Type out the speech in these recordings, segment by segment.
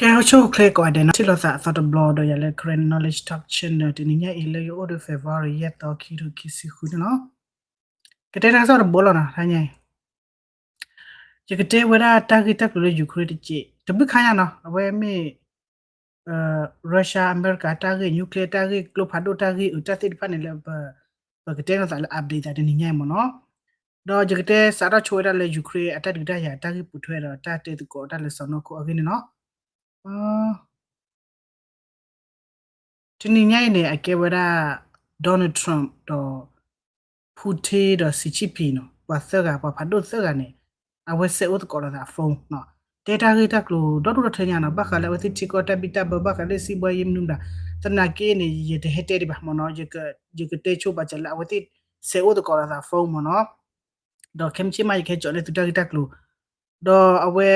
ကဲ အိၣ်ဆူၣ်အိၣ်ချ့ကိးဂၤဒဲးနီၤ, ထံၣ်လိာ်သးအသီတဘျီဒီးယၤလၢ Karen Knowledge Talk Channel တနံၤညါအံၤလၢယအိၣ်ဒီး February ယဲၢ်သီ ခံကထိခံဆံဃုန့ၣ်လီၤ. ကတဲတၢ်ကစီၣ်တဘိလီၤနီၤ, တနံၤညါအံၤ ယကတဲဝဲဒၣ်တၢ်ဂ့ၢ်တၢ်ကျိၤလၢ Ukraine တက့ၢ်, တဘျုးခါညါနီၤ, အဝဲမ့ၢ် Russia အမဲရကၤတၢ်ဂ့ၢ်, nuclear တၢ်ဂ့ၢ်, ကျိဖးဒိၣ်တၢ်ဂ့ၢ်, အတၢ်သ့ၣ်တဖၣ်န့ၣ်လၢ ပကတဲလိာ်သးလၢ update သးတနံၤညါအံၤမ့ၢ်နီၤ. ဒီးယကတဲစးထီၣ်ဆိဝဲဒၣ်လၢ Ukraine အတၢ်ဒုးတၢ်ယၤ တၢ်ဂ့ၢ်ပိာ်ထွဲဒီးတၢ်တဲသကိးတၢ်လၢစီၢ်နီၤခိၣ်အဂ့ၢ်န့ၣ်လီၤ. တနံၤညါအံၤန့ၣ် အကဲဝဲဒၣ် Donald Trump ဒီး Putin ဒီး Xi Jinping နီၤ, ပှၤသၢဂၤ, ပှၤဖးဒိၣ်သၢဂၤန့ၣ် အဝဲဆဲးအိၣ်သကိးလိာ်သး phone နီၤ, တဲတၢ်ဂ့ၢ်တၢ်ကျိၤဒီဒူၣ်ဒီထၢညါနီၤ, ဘၣ်ဃးလၢအဝဲသ့ၣ်ထံကီၢ်တၢ်ဘံၣ်တၢ်ဘၢ, ဘၣ်ဃးလၢစံးဘှါယဲမနုၤမတၤ, သနာ်က့န့ၣ် ယတဟဲတဲဒံးဘၣ်မ့ၢ်နီၤ, ယကတဲဆိပာ်စၢၤလၢအဝဲသ့ၣ်ဆဲးအိၣ်သကိးလိာ်သး phone မ့ၢ်နီၤ. ဒီးခဲမုၢ်ဆ့ၣ်မး ယကဟဲကၠီၤန့ၢ်သုတၢ်ဂ့ၢ်တၢ်ကျိၤ, ဒီးအဝဲ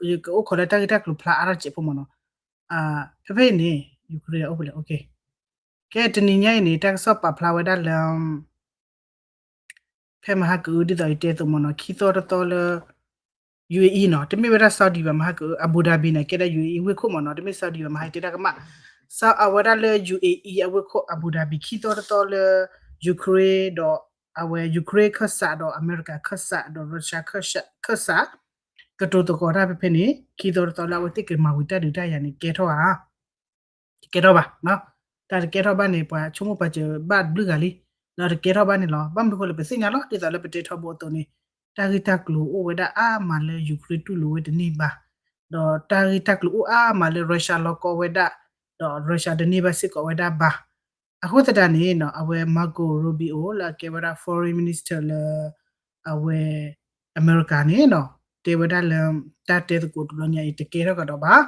ယကအိၣ်ခိးလၢတၢ်ဂ့ၢ်တၢ်ကျိၤဖျါအါထီၣ်စဲးဖိမ့ၢ်နီၤ. ဖဲဖဲအံၤန့ၣ် Ukraine အိၣ်ဖဲလဲၣ်, ကဲ တနံၤညါအံၤန့ၣ် တၢ်ကစီၣ်ပာ်ဖျါဝဲဒၣ်လၢ ဖဲမဟါကအုဒ်သိးယတဲအသိးမ့ၢ်နီၤ, ခံသီတသီလၢ UAE နီၤ, တမ့ၢ်ဝဲဒၣ် Saudi ဘၣ်, မဟါကအု Abu Dhabi န့ၣ် ကဲဒၣ် UAE ဝ့ၢ်ခိၣ်မ့ၢ်နီၤ, တမ့ၢ် Saudi ဘၣ်, မဟါအံၤတဲတၢ်ကမၣ်, အဝဲဒၣ်လၢ UAE အဝ့ၢ်ခိၣ် Abu Dhabi ခံသီတသီလၢ Ukraine ဒီး အဝဲ Ukraine ခၢၣ်စးဒီး အမဲရကၤခၢၣ်စးဒီး Russia ခၢၣ်စး ကတိၤသကိးတၢ်ဖဲဖဲန့ၣ် ခံသီတသီလၢအဝဲသ့ၣ်ကမၤဝံၤတၢ်ဒုးတၢ်ယၤန့ၣ် ကဲထီၣ်ဧါ တကဲထီၣ်ဘၣ်, တၢ်တကဲထီၣ်ဘၣ်န့ၣ် ပှၤဆိကမိၣ်ပာ်စၢၤဘၣ်တဘျုးဂၤလံ, ဒီးတကဲထီၣ်ဘၣ်န့ၣ်လီၤ. ဘၣ်မနုၤအဃိလဲၣ် ပသ့ၣ်ညါလီၤ, ဒ်သိးလၢပတဲထီဘိအသိးန့ၣ် တၢ်ဂ့ၢ်တၢ်ကျိၤအိၣ်ဝဲဒၣ်အါမးလၢ Ukraine တူၢ်လိာ်ဝဲတန့ၢ်ဘၣ်, ဒီးတၢ်ဂ့ၢ်တၢ်ကျိၤအိၣ်အါမးလၢ Russia လီၤကီဝဲဒၣ်, ဒီး Russia တန့ၢ်ဘၣ်စ့ၢ်ကီးဝဲဒၣ်ဘၣ်. အဃိသတးန့ၣ် အဝဲ Marco Rubio လၢအကဲဝဲဒၣ် Foreign Minister လၢ အဝဲ အမဲရကၤန့ၣ်နီၤ တဲဝဲဒၣ်လၢ တၢ်တဲသကိးတဘျီညါအံၤ တကဲထီၣ်ကဒီးဘၣ်.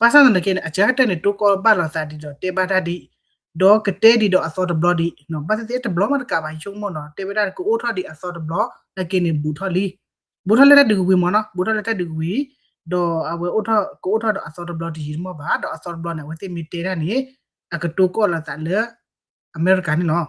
ဘၣ်ဆၣ်သနာ်က့န့ၣ် အကဲကတၢၢ်န့ၣ် တိကိၢ်ဘၣ်လိာ်သးဒံးဒီး တဲဘၣ်တၢ်ဒံး, ဒီးကတဲဒံးဒီးအသီတဘျီဒံး, ဘၣ်သ့ၣ်သ့ၣ်တဘျီမးတကးဘၣ် ယဆိကမိၣ်နီၤ တဲဝဲဒၣ်ကအိၣ်ထီၣ်ဒံးအသီတဘျီ နာ်က့န့ၣ် ဘူးထီၣ်လံ, ဘူးထီၣ်လၢတၢ်ဒုးကဝံၤမ့ၢ်နီၤ, ဘူးထီၣ်လၢတၢ်ဒုးကဝံၤ, ဒီးအဝဲအိၣ်ထီၣ် ကအိၣ်ထီၣ်ဒီးအသီတဘျီတယံာ်တမီၢ်ဘၣ်, ဒီးအသီတဘျီန့ၣ် အဝဲသ့ၣ်မ့ၢ်တဲတၢ်န့ၣ် အကတိၤကိၢ်လိာ်သးလၢ အမဲရကၤန့ၣ်လီၤ.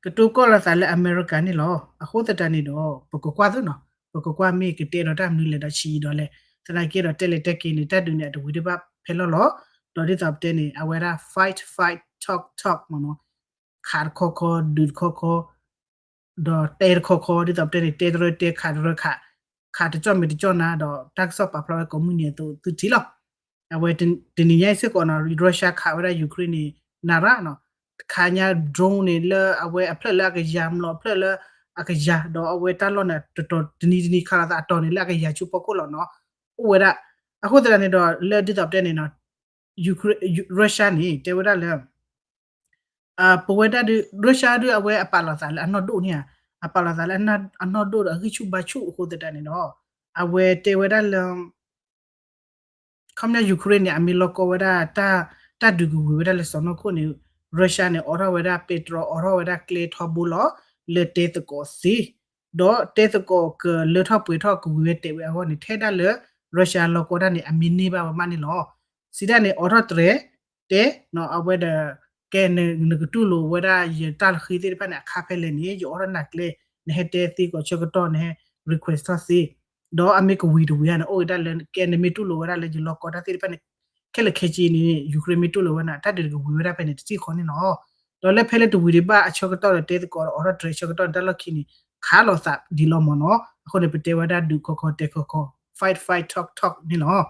ကတိၤကိၢ်လိာ်သးလၢအမဲရကၤန့ၣ်လီၤ. အဃိသတးန့ၣ်ဒီး ပကကွၢ်သ့နီၤ, ပကကွၢ်မ့ၢ်ကတဲဒီးတၢ်မနုၤလဲၣ်ဒီးဆံးဒီးလဲၣ်, သနာ်က့ဒီးတဲလဲၤတဲက့ၤန့ၣ် တၢ်ဒုးန့ၣ် အတဝံၤတဘၣ်ဖဲလီၢ်လီၤ. ဒီးဒ်သိးပတဲန့ၣ် အဝဲဒၣ် fight fight talk talk မ့ၢ်နီၤ, ခးတခီခီ ဒုးတခီခီ ဒီးတဲတခီခီ ဒ်သိးပတဲန့ၣ် တဲတရၢတဲ ခးတရၢခး, ခးတကၠီၣ်မဲာ်တကၠီၣ်နါ ဒီးတၢ်ကစီၣ်ပာ်ဖျါဝဲကိးမုၢ်နံၤအသိးသုထံၣ်လီၤ. အဝဲတနံၤညါအံၤစ့ၢ်ကီးနီၤ Russia ခးဝဲဒၣ် Ukraine န့ၣ် နၤရၣ်နီၤ, ခးညါ drone န့ၣ် လၢအဝဲအဖျၢၣ်လၢအကယၤ မျိာ်အဖျၢၣ်လၢအကယၤ ဒီးအဝဲတၢ်လီၢ်န့ၣ် တတီၤတနံၤတနံၤခးလိာ်သးအတီၤန့ၣ် လၢအကယၤဆူဖီခိၣ်လီၤနီၤ, အိၣ်ဝဲဒၣ်. အဃိသတးန့ၣ်ဒီး လၢဒ်သိးပတဲန့ၣ်နီၤ Russia န့ၣ် တဲဝဲဒၣ်လၢ ပဝဲဒၣ်ဒုး Russia ဒုးအဝဲအပာ်လီၤသးလၢအနီၢ်ဒိၣ်န့ၣ်ဧါ, အပာ်လီၤသးလၢအနီၢ်ဒိၣ်ဒီးအဂံၢ်ဆူၣ်ဘါဆူၣ်အဃိသတးန့ၣ်ဒီး အဝဲတဲဝဲဒၣ်လၢ ခီပညီ Ukraine န့ၣ် အမ့ၢ်လီၤကီဝဲဒၣ် တၢ်ဒုးကဝံၤဝဲဒၣ်လၢစီၢ်နီၤခိၣ်န့ၣ် Russia န့ၣ် အိးထီၣ်ဝဲဒၣ် ပ့တြီ အိးထီၣ်ဝဲဒၣ်ကျဲထီဘိလီၤ လၢတဲသကိးသ့, ဒီးတဲသကိးကလၢထီၣ်ပှဲၤထီၣ်ကဝံၤဝဲတဲာ်ဝဲအဂီၢ်န့ၣ် ထဲဒၣ်လၢ Russia လီၤကီတၢ်န့ၣ် အမ့ၢ်န့ၢ်ဘၣ်ဝဲမးန့ၣ်လီၤ. စံးဒၣ်န့ၣ် အိးထီၣ်တြဲၤ တဲ အဝဲဒီး ကဲ နကတူၢ်လိာ်ဝဲဒၣ်ယတၢ်လၢဃံသ့ၣ်တဖၣ်န့ၣ် အခါဖဲလဲၣ်န့ၣ် ယအိးထီၣ်နၤကျဲ နဟဲတဲသ့ကီးဆၢကတီၢ် နဟဲ request ထီၣ်သ့, ဒီးအမ့ၢ်ကဝံၤတဝံၤဧါန့ၣ် အိၣ်ဝဲဒၣ်လၢ ကဲ နမ့ၢ်တူၢ်လိာ်ဝဲဒၣ်လၢယလီၤကီတၢ်သ့ၣ်တဖၣ်န့ၣ် ခဲလၢာ်ခဲဆ့န့ၣ် Ukraine မ့ၢ်တူၢ်လိာ်ဝဲန့ၣ် တၢ်ဒုးတကဝံၤဝဲဒၣ်ဖဲန့ၣ် တထံၣ်ဃီန့ၣ်လီၤ. ဒီးလၢဖဲလၢတဝံၤဒံးဘၣ်အဆၢကတီၢ်ဒီး တဲသကိးဒီး အိးထီၣ်တြဲၤဆၢကတီၢ်န့ၣ် တၢ်လီၢ်ခံန့ၣ် ခးလိာ်သးဒ်လီၤမ့ၢ်နီၤ. အဃိန့ၣ် ပတဲဝဲဒၣ်ဒုးခီခီတဲခီခီ fight fight talk talk န့ၣ်လီၤ.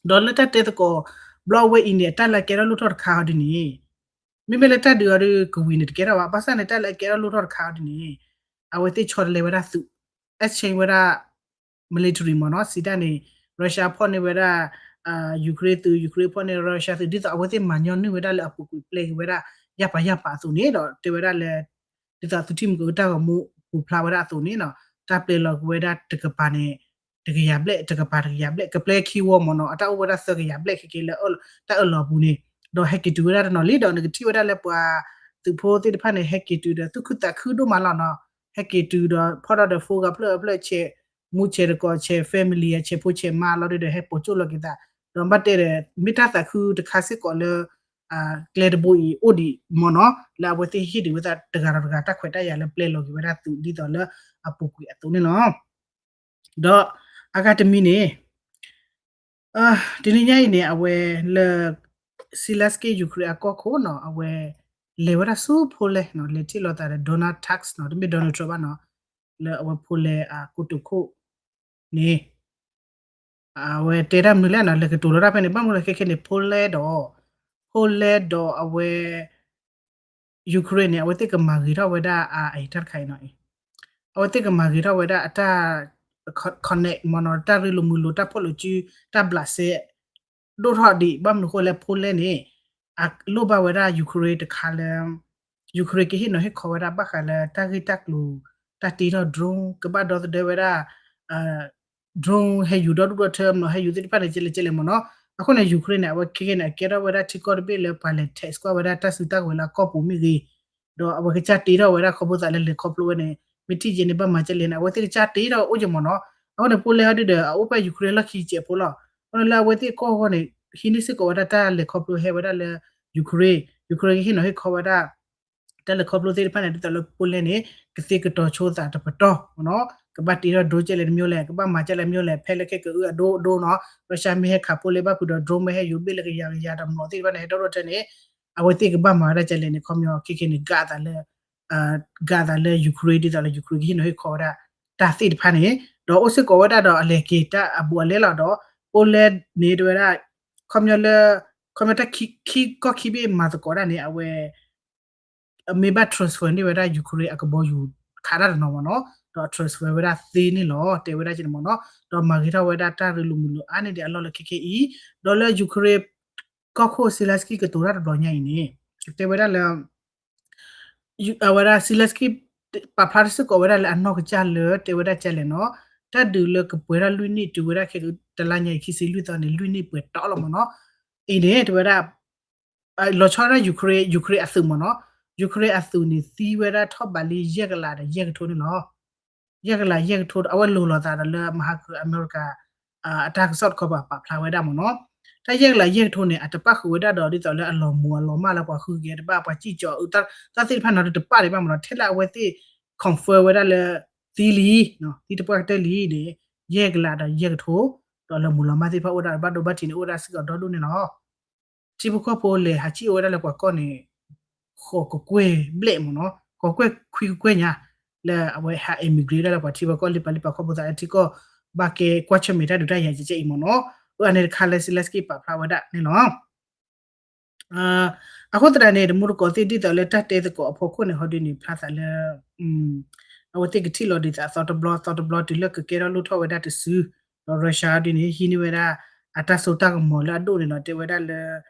ဒီးလၢတၢ်တဲသကိး ဘျီဝဲအံၤန့ၣ် တၢ်လၢအကဲထီၣ်လိၣ်ထီၣ်တခါအီၤဒ်န့ၣ် မ့မ့ၢ်လၢတၢ်ဒုးအီၤဒုးကဝံၤန့ၣ်တကဲထီၣ်ဘၣ်. ဘၣ်ဆၣ်န့ၣ် တၢ်လၢအကဲထီၣ်လိၣ်ထီၣ်တခါအီၤဒ်န့ၣ် အဝဲသ့ၣ်ဆီတလဲဝဲဒၣ်သုး exchange ဝဲဒၣ် military မ့ၢ်နီၤ. စံးတၢ်န့ၣ် Russia ဖီၣ်န့ၢ်ဝဲဒၣ် Ukraine သုး Ukraine ဖီၣ်န့ၢ် Russia သုး ဒ်သိးအဝဲသ့ၣ်မၤညီနုၢ်ဝဲဒၣ်လၢအပူၤကွံာ်ပျဲက့ၤဝဲဒၣ် ယၢ်ပၤယၢ်ပၤအသိးန့ၣ်ဒီး တဲဝဲဒၣ်လၢ ဒ်သိးသုထံၣ်မုၢ်ကတၢၢ်ဂီၤမူပူၤဖျါဝဲဒၣ်အသိးန့ၣ်နီၤ တၢ်ပျဲလီၤက့ၤဝဲဒၣ်တကပၤန့ၣ် တကယၤဘျဲၣ် တကပၤတကယၤဘျဲၣ် ကပျဲခံဝီမ့ၢ်နီၤ အတၢ်အိၣ်ဝဲဒၣ်သၢကယၤဘျဲၣ်ခဲက့ၤလၢတၢ်အၢၣ်လီၤအပူၤန့ၣ် ဒီးဟဲက့ၤတုၤဝဲဒၣ်တနီၤလံဒီး နကထံၣ်ဝဲဒၣ်လၢပှၤသုးဖိသ့ၣ်တဖၣ်န့ၣ် ဟဲက့ၤတုၤဒီးသူၣ်ခုသးခုဒိၣ်မးလီၤနီၤ. ဟဲက့ၤတုၤဒီးဖီၣ်ထီၣ်ဒီး phone ဂၤဖျၢၣ်ဖျၢၣ်ဆဲး မူဆဲးတကိးဆဲး family အဆဲးဖိဆဲးမါလီၤဒီး ဟဲပိာ်ကၠိၣ်လီၤက့ၤသး ဒီးဘၣ်တဲဒီး မ့ၢ်တၢ်သးခုတခါစ့ၢ်ကီးလၢ ကျဲတဘိအံၤအိၣ်ဒံးမ့ၢ်နီၤ လၢအဝဲသ့ၣ်ဟ့ၣ်ဒုးဝဲသးတဂၤဒီးတဂၤတၢ်ခွဲးတၢ်ယာ်လၢပျဲလီၤက့ၤဝဲဒၣ်သုးဒ်သိးလၢအပူၤကွံာ်အသိးန့ၣ်လီၤ. ဒီးအဂၤတမံၤန့ၣ် တနံၤညါအံၤန့ၣ် အဝဲလၢ Zelensky Ukraine အကီၢ်ခိၣ်နီၤ အဝဲလဲၤဝဲဒၣ်ဆူ Poland နီၤ လဲၤထံၣ်လိာ်သးဒီး Donald Tusk နီၤ တမ့ၢ် Donald Trump ဘၣ်နီၤ လၢအဝဲ Poland အကိတိာ်ခိၣ်န့ၣ် အဝဲတဲတၢ်မနုၤလဲၣ်နီၤ လဲၤကတိၤလီၤတၢ်ဖဲန့ၣ် ဘၣ်မနုၤလဲၣ်ခဲခဲန့ၣ် Poland ဒီး Poland ဒီးအဝဲ Ukraine န့ၣ် အဝဲသ့ၣ်ကမၤဂ့ၤထီၣ်ဝဲဒၣ် အတၢ်တခါအံၤနီၤ အဝဲသ့ၣ်ကမၤဂ့ၤထီၣ်ဝဲဒၣ်အတၢ် connect မ့ၢ်နီၤ တၢ်ရ့လိာ်မုာ်လိာ် တၢ်ဖီၣ်လိာ်စု တၢ်ဘျးစဲ ဒိၣ်ထီၣ်ဒံး ဘၣ်မနုၤအဃိလဲၣ် Poland န့ၣ် အလိၣ်ဘၣ်ဝဲဒၣ် Ukraine တခါလၢ Ukraine ကဟ့ၣ်နီၤဟ့ၣ်ခီဝဲဒၣ် ဘၣ်ဃးလၢတၢ်ဂ့ၢ်တၢ်ကျိၤ တၢ်တ့ထီၣ် drone ကဘၣ်ဒီသဒၢဝဲဒၣ် drone ဟဲယူၤဒီဒူၣ်ဒီထၢမ့ၢ်နီၤ ဟဲယူၤသ့ၣ်တဖၣ်န့ၣ် ကဲလဲၣ်ကဲလဲၣ်မ့ၢ်နီၤ အဃိန့ၣ် Ukraine န့ၣ် အဝဲခဲခဲန့ၣ် အကဲထီၣ်ဝဲဒၣ်ထံကီၢ်တဘ့ၣ်လၢပှၤလဲၤ tax ကွၢ်ဝဲဒၣ်တၢ်စုတၢ်ကဝဲၤလၢအကီၢ်ပူၤမ့ၢ်ဂ့ၤ ဒီးအဝဲကစၢ်တ့ထီၣ်ဝဲဒၣ်ခီဖျိသးလၢလဲၤခီဖျိဝဲန့ၣ် မ့ၢ်ထံၣ်ယဲန့ၣ် ဘၣ်မၤကဲလဲၣ်န့ၣ် အဝဲသ့ၣ်ကစၢ်တ့ထီၣ်အိၣ်က့ၤမ့ၢ်နီၤ အဃိန့ၣ် Poland ဟီဒုဒီး အအိၣ်ဖဲ Ukraine လီၢ်ခံကဲးဖိလီၤ အဃိန့ၣ်လၢအဝဲသ့ၣ်ကီၢ်အဂီၢ်န့ၣ် ဟံးန့ၢ်စ့ၢ်ကီးဝဲဒၣ်တၢ်လဲၤခီဖျိဟဲဝဲဒၣ်လၢ Ukraine Ukraine ကဟ့ၣ်နီၤဟ့ၣ်ခီဝဲဒၣ် တၢ်လဲၤခီဖျိသ့ၣ်တဖၣ်န့ၣ် ဒ်သိးလၢ Poland န့ၣ် ကသ့ကတီၤဆိသးတပတီၢ်မ့ၢ်နီၤ ကဘၣ်တ့ထီၣ် drone ကဲလဲၣ်တမံၤလဲၣ် ကဘၣ်မၤကဲလဲၣ်မံၤလဲၣ် ဖဲလၢခဲကအုအဒိဒိနီၤ Russia မ့ၢ်ဟဲခး Poland ဘၣ်ဖုးဒီး drone မ့ၢ်ဟဲယူၤဘ့ၣ်လၢကယၤကယၤဒီး မ့ၢ်သ့ၣ်တဖၣ်န့ၣ် ဟဲဒိၣ်ဒိၣ်ထၢန့ၣ် အဝဲသ့ၣ်ကဘၣ်မၤဝဲဒၣ်ကဲလဲၣ်န့ၣ် ခီပညီခဲခဲန့ၣ် ကးသးလၢ ကးသးလၢ Ukraine ဒ်သိးလၢ Ukraine ကဟ့ၣ်နီၤဟ့ၣ်ခီဝဲဒၣ် တၢ်သ့ၣ်တဖၣ်န့ၣ် ဒီးအိၣ်စ့ၢ်ကီးဝဲဒၣ်ဒီးအလဲၤက့ၤတၢ်အဘူးအလဲလီၤဒီး Poland န့ၣ်တဲဝဲဒၣ် ခီပညီလၢ ခီပညီတၢ်ခံကီၢ်ခံဘ့ၣ်မၤသကိးတၢ်န့ၣ် အဝဲ အမ့ၢ်ဘၣ် transfer န့ၢ်ဝဲဒၣ် Ukraine အကဘီယူၤခးတၢ်တနီၤမ့ၢ်နီၤ ဒီး transfer ဝဲဒၣ်သ့န့ၣ်လီၤ တဲဝဲဒၣ်ကဲန့ၣ်မ့ၢ်နီၤ ဒီးမၤဂ့ၤထီၣ်ဝဲဒၣ်တၢ်ရ့လိာ်မုာ်လိာ်အါန့ၢ်ဒံးအလီၢ်လၢခဲခဲအံၤ ဒီးလၢ Ukraine ကီၢ်ခိၣ် Zelensky ကတိၤတၢ်တဘျီညါအံၤန့ၣ် တဲဝဲဒၣ်လၢ အဝဲဒၣ် Zelensky ပာ်ဖျါစ့ၢ်ကီးဝဲဒၣ်လၢအနီၢ်ကစၢ်လၢတဲဝဲဒၣ်ကဲလဲၣ်နီၤ တၢ်ဒုးလၢကပှဲၤထီၣ်လွံၢ်နံၣ်တုၤဝဲဒၣ်ခဲ တလါညါအံၤ ခံဆံလွံၢ်သီန့ၣ် လွံၢ်နံၣ်ပှဲၤတီလီၤမ့ၢ်နီၤ အံၤန့ၣ် တဲဝဲဒၣ် လီၤဆီဒၣ် Ukraine Ukraine အသုးမ့ၢ်နီၤ Ukraine အသုးန့ၣ်သံဝဲဒၣ်ထီၣ်ဘးလံယဲၢ်ကလးဒီးယဲၢ်ကထိန့ၣ်လီၤ ယဲၢ်ကလးယဲၢ်ကထိဒီး အဝဲလိၤလိာ်သးဒီးလၢမဟါက အမဲရကၤ အတၢ်ကစီၣ်တခီပၤပာ်ဖျါဝဲဒၣ်မ့ၢ်နီၤ တၢ်ယဲၢ်ကလးယဲၢ်ကထိန့ၣ် အတပၣ်ဃုာ်ဝဲဒၣ်ဒီး ဒ်သိးလၢအလီၤမူၤအလီၤမၢ်လၢပှၤဃုက့ၤတဘၣ် ပှၤစံၣ်ကၠီၤအုး တၢ်သ့ၣ်တဖၣ်န့ၣ်တပၣ်ဒံးဘၣ်မ့ၢ်နီၤ ထဲလၢအဝဲသ့ၣ် confirm ဝဲဒၣ်လၢ သံလံ သံတပှၢ်ကတၢၢ်လံန့ၣ် ယဲၢ်ကလးဒီးယဲၢ်ကထိ ဒီးလၢမူၤလီၤမၢ်သ့ၣ်တဖၣ်အိၣ်ဒၣ်ဘၣ်ဒိဘၣ်ထံးန့ၣ် အိၣ်ဝဲဒၣ်စ့ၢ်ကီးဒီဒူၣ်န့ၣ်လီၤ ထံဖိကီၢ်ဖိလဲၤဟးစံၣ်အိၣ်ဝဲဒၣ်လၢပှၤကီၢ်န့ၣ် ဃိးကကွဲၢ်ဘျဲၣ်မ့ၢ်နီၤ ဃိးကကွဲၢ်ခွံကကွဲၢ်ညါ လၢအဝဲဟး immigrate ဒၣ်လၢပှၤထံပှၤကီၢ်လံပာ်လံပာ်ခီၣ်ဖိသးလၢထံကီၢ် ဘၣ်ကဲကွၢ်ဆၢၣ်မဲာ်တၢ်ဒုးတၢ်ယၤကဲကဲအံၤမ့ၢ်နီၤ အန့ၣ်တခါလၢ Zelensky ပာ်ဖျါဝဲဒၣ်န့ၣ်လီၤ အဃိသတးန့ၣ် တမူတကိးသ့ၣ်ဒ်သိးလၢတၢ်တဲသကိးအဖီခိၣ်န့ၣ် ဟီဒုန့ၣ် ဖျါသးလၢ အဝဲသ့ၣ်ကထံၣ်လီၤဒံးသးသီတဘျီသီတဘျီတုၤလၢကကဲထီၣ်လိၣ်ထီၣ်ဝဲဒၣ်တစု ဒီး Russia ဒ်န့ၣ် ဟံးန့ၢ်ဝဲဒၣ် အတၢ်စိတၢ်ကမီၤလၢအဒိၣ်န့ၣ်လီၤ တဲဝဲဒၣ်လၢ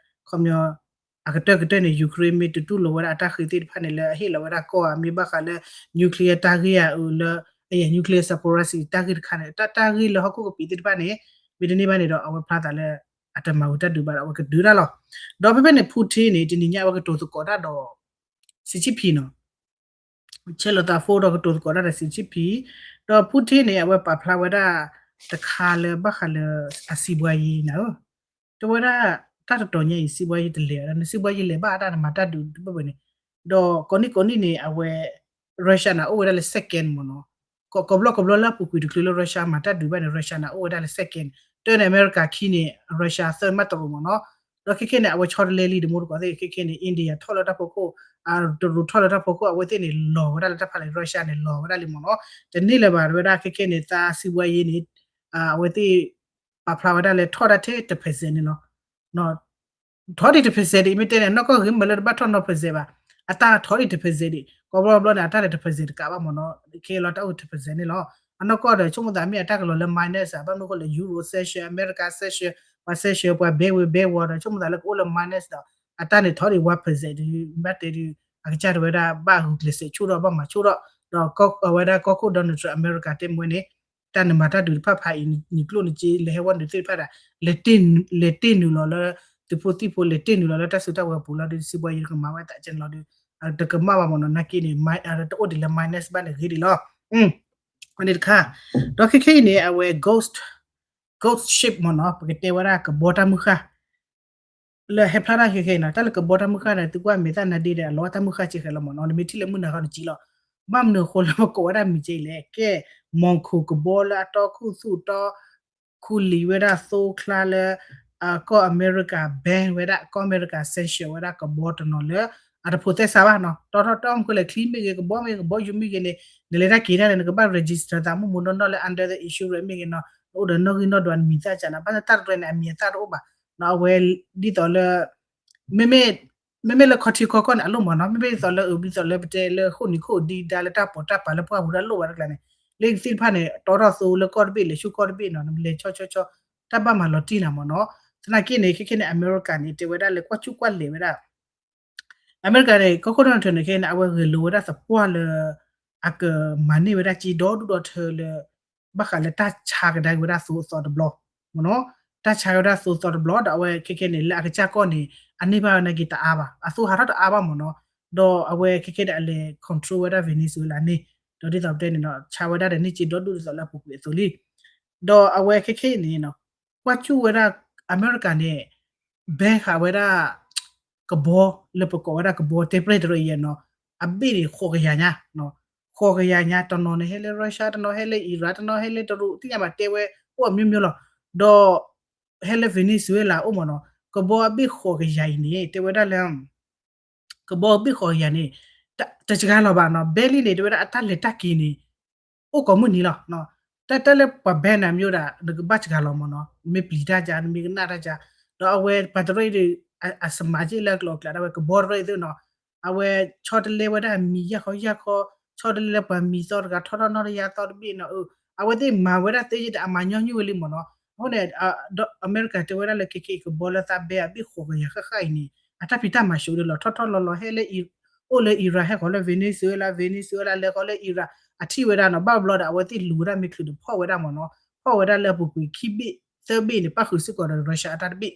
ခီပညီ အကတၢၢ်ကတၢၢ်န့ၣ် Ukraine မ့ၢ်တတူၢ်လိာ်ဝဲဒၣ်အတၢ်ဃ့သ့ၣ်တဖၣ်န့ၣ် လၢအဟ့ၣ်လီၤဝဲဒၣ်ကီၢ်ဧါ မ့ၢ်ဘၣ်ဃးလၢ nuclear တၢ်ဂ့ၢ်ဧါအုးလၢ nuclear Zaporizhzhia တၢ်ဂ့ၢ်တခါန့ၣ် တၢ်တၢ်ဂ့ၢ်လၢဟီၣ်ခိၣ်ကပံာ်သ့ၣ်တဖၣ်န့ၣ် မ့ၢ်တန့ၢ်ဘၣ်န့ၣ်ဒီး အဝဲဖျါသးလၢ အတမၤဝံၤတၢ်ဒုးဘၣ်ဒီး အဝဲကဒုးတၢ်လီၤ. ဒီးဖဲဖဲန့ၣ် Putin န့ၣ် တနံၤညါအဝဲကတိၤသကိးတၢ်ဒီး Xi Jinping နီၤ ဆဲးလီၤသး phone ဒီးကတိၤသကိးတၢ်ဒီး Xi Jinping ဒီး Putin န့ၣ် အဝဲပာ်ဖျါဝဲဒၣ် တခါလၢဘၣ်ဃးလၢ အစံးဘှါယံၤနၤဧၢ တဲဝဲဒၣ် တၢ်တတီၤညါအံၤ စံးဘှါယံၤတလဲၤ နစံးဘှါယံၤလဲၤဘၣ်တၢ်နမၤတၢ်ဒုးတဘၢၣ်ဘၢၣ်န့ၣ် ဒီးကိးနံၣ်ကိးနံၣ်န့ၣ် အဝဲ Russia န့ၣ် အိၣ်ဝဲဒၣ်လၢ second မ့ၢ်နီၤ ကိးဘျီကိးဘျီလၢအပူၤကွံာ်တချုးလၢ Russia မၤတၢ်ဒုးဘၣ်န့ၣ် Russia န့ၣ် အိၣ်ဝဲဒၣ်လၢ second တၢ်န့ၣ် အမဲရကၤခံန့ၣ် Russia third မးတရူးမ့ၢ်နီၤ ဒီးခဲခဲန့ၣ် အဝဲဆီတလဲလံ တမူတကိးသ့ၣ် ခဲခဲန့ၣ် India ထီၣ်လၢတၢ်ဖီခိၣ် တရူးထီၣ်လၢတၢ်ဖီခိၣ် အဝဲသ့ၣ်န့ၣ် လီၤဝဲဒၣ်လၢတၢ်ဖးလၢ Russia န့ၣ် လီၤဝဲဒၣ်လံမ့ၢ်နီၤ တန့ၢ်လၢၤဘၣ် တဲဝဲဒၣ်ခဲခဲန့ၣ် သးစံးဘှါယံၤန့ၣ် အဝဲသ့ၣ် ပာ်ဖျါဝဲဒၣ်လၢထီၣ်ဒၣ်ထဲတ percent န့ၣ်လီၤ ထီၣ်ဒံးတ percent ဒံး မ့ၢ်တဲန့ၣ် နီၢ်ကီၢ်ဂ့ၤမးလၢတဘၣ်ထီၣ်နီတ percent ဘၣ် အတၢ်ထီၣ်ဒံးတ percent ဒံး ကိးဘျီဘျီန့ၣ် အတၢ်န့ၣ်တ percent တကးဘၣ်မ့ၢ်နီၤ ခဲလီၤတၢ်အိၣ်တ percent န့ၣ်လီၤ အနီၢ်ကီၢ်ဒီး ဆိကမိၣ်သးမ့ၢ်အတၢ်ကလီၤလၢ minus ဘၣ်မနုၤအဃိလဲၣ် Euro sanction America sanction ပှၤ sanction ပှၤဘဲဝ့ၤဘဲဝီၤဒီး ဆိကမိၣ်သးလၢကအိၣ်လၢ minus ဒီး အတၢ်န့ၣ်ထီၣ်ဒံး one percent ဒံး ဘၣ်တဲဒံး အကစၢ်တဲဝဲဒၣ် ဘၣ်ဂုာ်ကျဲးစၢးဆိၣ်ထီၣ် ဘၣ်မၤဆိၣ်ထီၣ် ဒီးအဝဲဒၣ်ကီၢ်ခိၣ် Donald Trump America တဲမ့ၢ်ဝဲန့ၣ် တၢ်နမၤတၢ်ဒုးတဖၣ်ဖးအံၤ နကျိၣ်နစ့လဲၤဟဲဝဲနုာ်သ့ၣ်တဖၣ်ဒၣ် လဲၤတ့ၢ်နုာ်လီၤလၢ သုးဖိသံၣ်ဖိ လဲၤတ့ၢ်နုာ်လီၤလၢတၢ်စုတၢ်ဝဲၤပူၤလီၤဒီး စံးဘှါယံၤကမၤဝဲသးကဲန့ၣ်လီၤဒီး တကမၣ်ဘၣ်မ့ၢ်နီၤ နာ်က့န့ၣ် တအိၣ်ဒံးလၢ minus ဘၣ်န့ၣ်ဂ့ၤဒံးလီၤ အန့ၣ်တခါ ဒီးခဲခဲအံၤန့ၣ် အဝဲ ghost ghost ship မ့ၢ်နီၤ ပကတဲဝဲဒၣ်ကဘီတၢ်မုၢ်ဃၢ် လၢဟဲဖျါတၢ်ခဲခဲအံၤနီၤ တၢ်လၢကဘီတၢ်မုၢ်ဃၢ်န့ၣ် သုကွၢ်မဲာ်သၣ်နါဒ့ဒီး အလီၤတၢ်မုၢ်ဃၢ်စ့ၢ်ကီးလီၤမ့ၢ်နီၤ နမ့ၢ်ထံၣ်လၢမုၢ်နၤခီနကံလီၤ ဘၣ်မနုၤအဃိလၢပကိးဝဲဒၣ်မံၤကဲအံၤလဲၣ် ကဲ မီၢ်ခိၣ်ကဘီလၢအတီခိၣ်သူၣ်တီ ခူလံၤဝဲဒၣ်သိချါလၢ ကီၢ်အမဲရကၤ ban ဝဲဒၣ် ကီၢ်အမဲရကၤ sanction ဝဲဒၣ်ကဘီတနီၤလၢ အတဖိးသဲစးဘၣ်နီၤ, တီထီၣ်တီမူခိၣ်လဲၣ် ချံမ့ၢ်ဂ့ၤ ကဘီမ့ၢ်ဂ့ၤ ကဘီယူၤမ့ၢ်ဂ့ၤန့ၣ် နလဲၤတၢ်က့ၤတၢ်န့ၣ် နကဘၣ် register သးမုၢ်မုၢ်နီၢ်နီၢ်လၢ under the insurance မ့ၢ်ဂ့ၤနီၤ, နအိၣ်ဒီးနီၣ်ဂံၢ်နီၣ်ဒွးနမံၤသၣ်စးနီၤ, ဘၣ်ဆၣ်တၢ်တရဲန့ၣ် အမံၤအသၣ်တအိၣ်ဘၣ်နီၤ, အဝဲဒ်သိးလၢ မ့မ့ၢ် မ့မ့ၢ်လၢခီထံခီကီၢ်န့ၣ် အလိၣ်မးနီၤ, မ့မ့ၢ်ဒ်သိးလၢ အဒ်သိးလၢပတဲလၢဃိာ်နံၤခိၣ်ဒံဒါလၢတၢ်ပီးတၢ်ပာ်လၢပှၢ်ပူၤတၢ်လိၣ်ဘၣ်တကျါန့ၣ် လၢသ့ၣ်တဖၣ်န့ၣ် တီထီၣ်သိလၢကီၢ်တဘ့ၣ် လဲၤဆူကီၢ်တဘ့ၣ်နီၤ, နလဲၤဆီဆီဆီ တၢ်ဘၣ်မၤလီၤတံၢ်နၤမးနီၤ, သနာ်က့န့ၣ် ခဲခဲန့ၣ် အမဲရကၤန့ၣ် တဲဝဲဒၣ်လၢကွၢ်ကူၣ်ကွၢ်လဲာ်ဝဲဒၣ် အမဲရကၤန့ၣ် ကီၢ်ခိၣ် Donald Trump န့ၣ် ခဲန့ၣ် အဝဲဂဲၤလိာ်ဝဲဒၣ်သပှၢ်လၢ အကမၤန့ၢ်ဝဲဒၣ်စ့ဒီဒူၣ်ဒီထၢလၢ ဘၣ်ဃးလၢတၢ်ဆါကဒါက့ၤဝဲဒၣ်သိအသီတဘျီ, မ့ၢ်နီၤ, တၢ်ဆါကဒါက့ၤဝဲဒၣ်သိအသီတဘျီ ဒီးအဝဲခဲခဲန့ၣ် လၢအကစၢ်ကီၢ်န့ၣ် အန့ၢ်ဘၣ်ဝဲနာ်က့တအါဘၣ်, အသိဟးထီၣ်တအါဘၣ်မ့ၢ်နီၤ, ဒီးအဝဲခဲခဲဒီးအလဲၤ control ဝဲဒၣ် Venezuela န့ၣ်, ဒီးဒ်သိးပတဲန့ၣ်ဒီး ဆါဝဲဒၣ်ဒီးန့ၢ်စ့ဒီဒူၣ်ဒ်သိးလၢအပူၤကွံာ်အသိးလံ, ဒီးအဝဲခဲခဲအံၤန့ၣ် ကွၢ်ကူၣ်ဝဲဒၣ် အမဲရကၤန့ၣ် ဘဲဃာ်ဝဲဒၣ် ကဘီလၢပကိးဝဲဒၣ်ကဘီတဲပြဲၢ်တရၢအံၤနီၤ, အဘ့ၣ်န့ၣ် ဃိးကယၤညါ, ဃိးကယၤညါ တနီၤန့ၣ် ဟဲလၢ Russia တနီၤဟဲလၢ Iran တနီၤဟဲလၢတရူး သ့ၣ်ညါဘၣ်တဲဝဲ အိၣ်အမျိုးမျိုးလီၤ, ဒီး ဟဲလၢ Venezuela အိၣ်မ့ၢ်နီၤ, ကဘီအဘ့ၣ်ဃိးကယၤအံၤန့ၣ် တဲဝဲဒၣ်လၢ ကဘီအဘ့ၣ်ဃိးကယၤန့ၣ် တစှၤလီၤဘၣ်နီၤ, ဘဲလံန့ၣ် တဲဝဲဒၣ်အတၢ်လဲၤတၢ်က့ၤန့ၣ် အိၣ်ကိးမုၢ်နံၤလီၤ, တၢ်တၢ်လၢပှၤဘဲနၤမ့ၢ်ဒၣ် နကဘၣ်စှၤလီၤမ့ၢ်နီၤ, နမ့ၢ်ပျံၤတၢ်ကါ နမ့ၢ်ကနၣ်တၢ်ကါ, ဒီးအဝဲပှၤတရၢအံၤဒီး အစမၤက့ၢ်လၢအကျိၤအကျဲဒၣ်ဝဲ ကဘီတရၢအံၤသ့ၣ်နီၤ, အဝဲဆီတလဲဝဲဒၣ်မံၤယၢ်ခီယၢ်ခီ, ဆီတလဲလၢပှၤမံၤသီတဂၤ ထီထီၣ်နီၢ်တယါသီတဘ့ၣ်နီၤ, အဝဲသ့ၣ်မၤဝဲဒၣ်သ့ယ့ၢ်ဒီးအမၤညီနုၢ်ဝဲလံမ့ၢ်နီၤ, အဃိန့ၣ် ဒီးအမဲရကၤတဲဝဲဒၣ်လၢခဲခဲအံၤ ကဘီလၢသးဘဲအဘ့ၣ်ဃိးကယၤဃၣ်ဃၣ်အံၤန့ၣ် အတၢ်ဖံးတၢ်မၤဆိးဒီးလီၤထီၣ်ထီၣ်လီၤလီၤ ဟဲလၢ အိၣ်လၢ Iran ဟဲဃီၤလၢ Venezuela, Venezuela လဲၤဃီၤလၢ Iran အထံၣ်ဝဲဒၣ်နီၤ, ဘၣ်ဘျီဒီး အဝဲသ့ၣ်လူၤဝဲဒၣ်မ့ၢ်ချုးဒီးဖီၣ်ဝဲဒၣ်မ့ၢ်နီၤ, ဖီၣ်ဝဲဒၣ်လၢအပူၤကွံာ်ခံဘ့ၣ်သၢဘ့ၣ်န့ၣ် ပၣ်ဃုာ်စ့ၢ်ကီးဒီး Russia အတၢ်တဘ့ၣ်,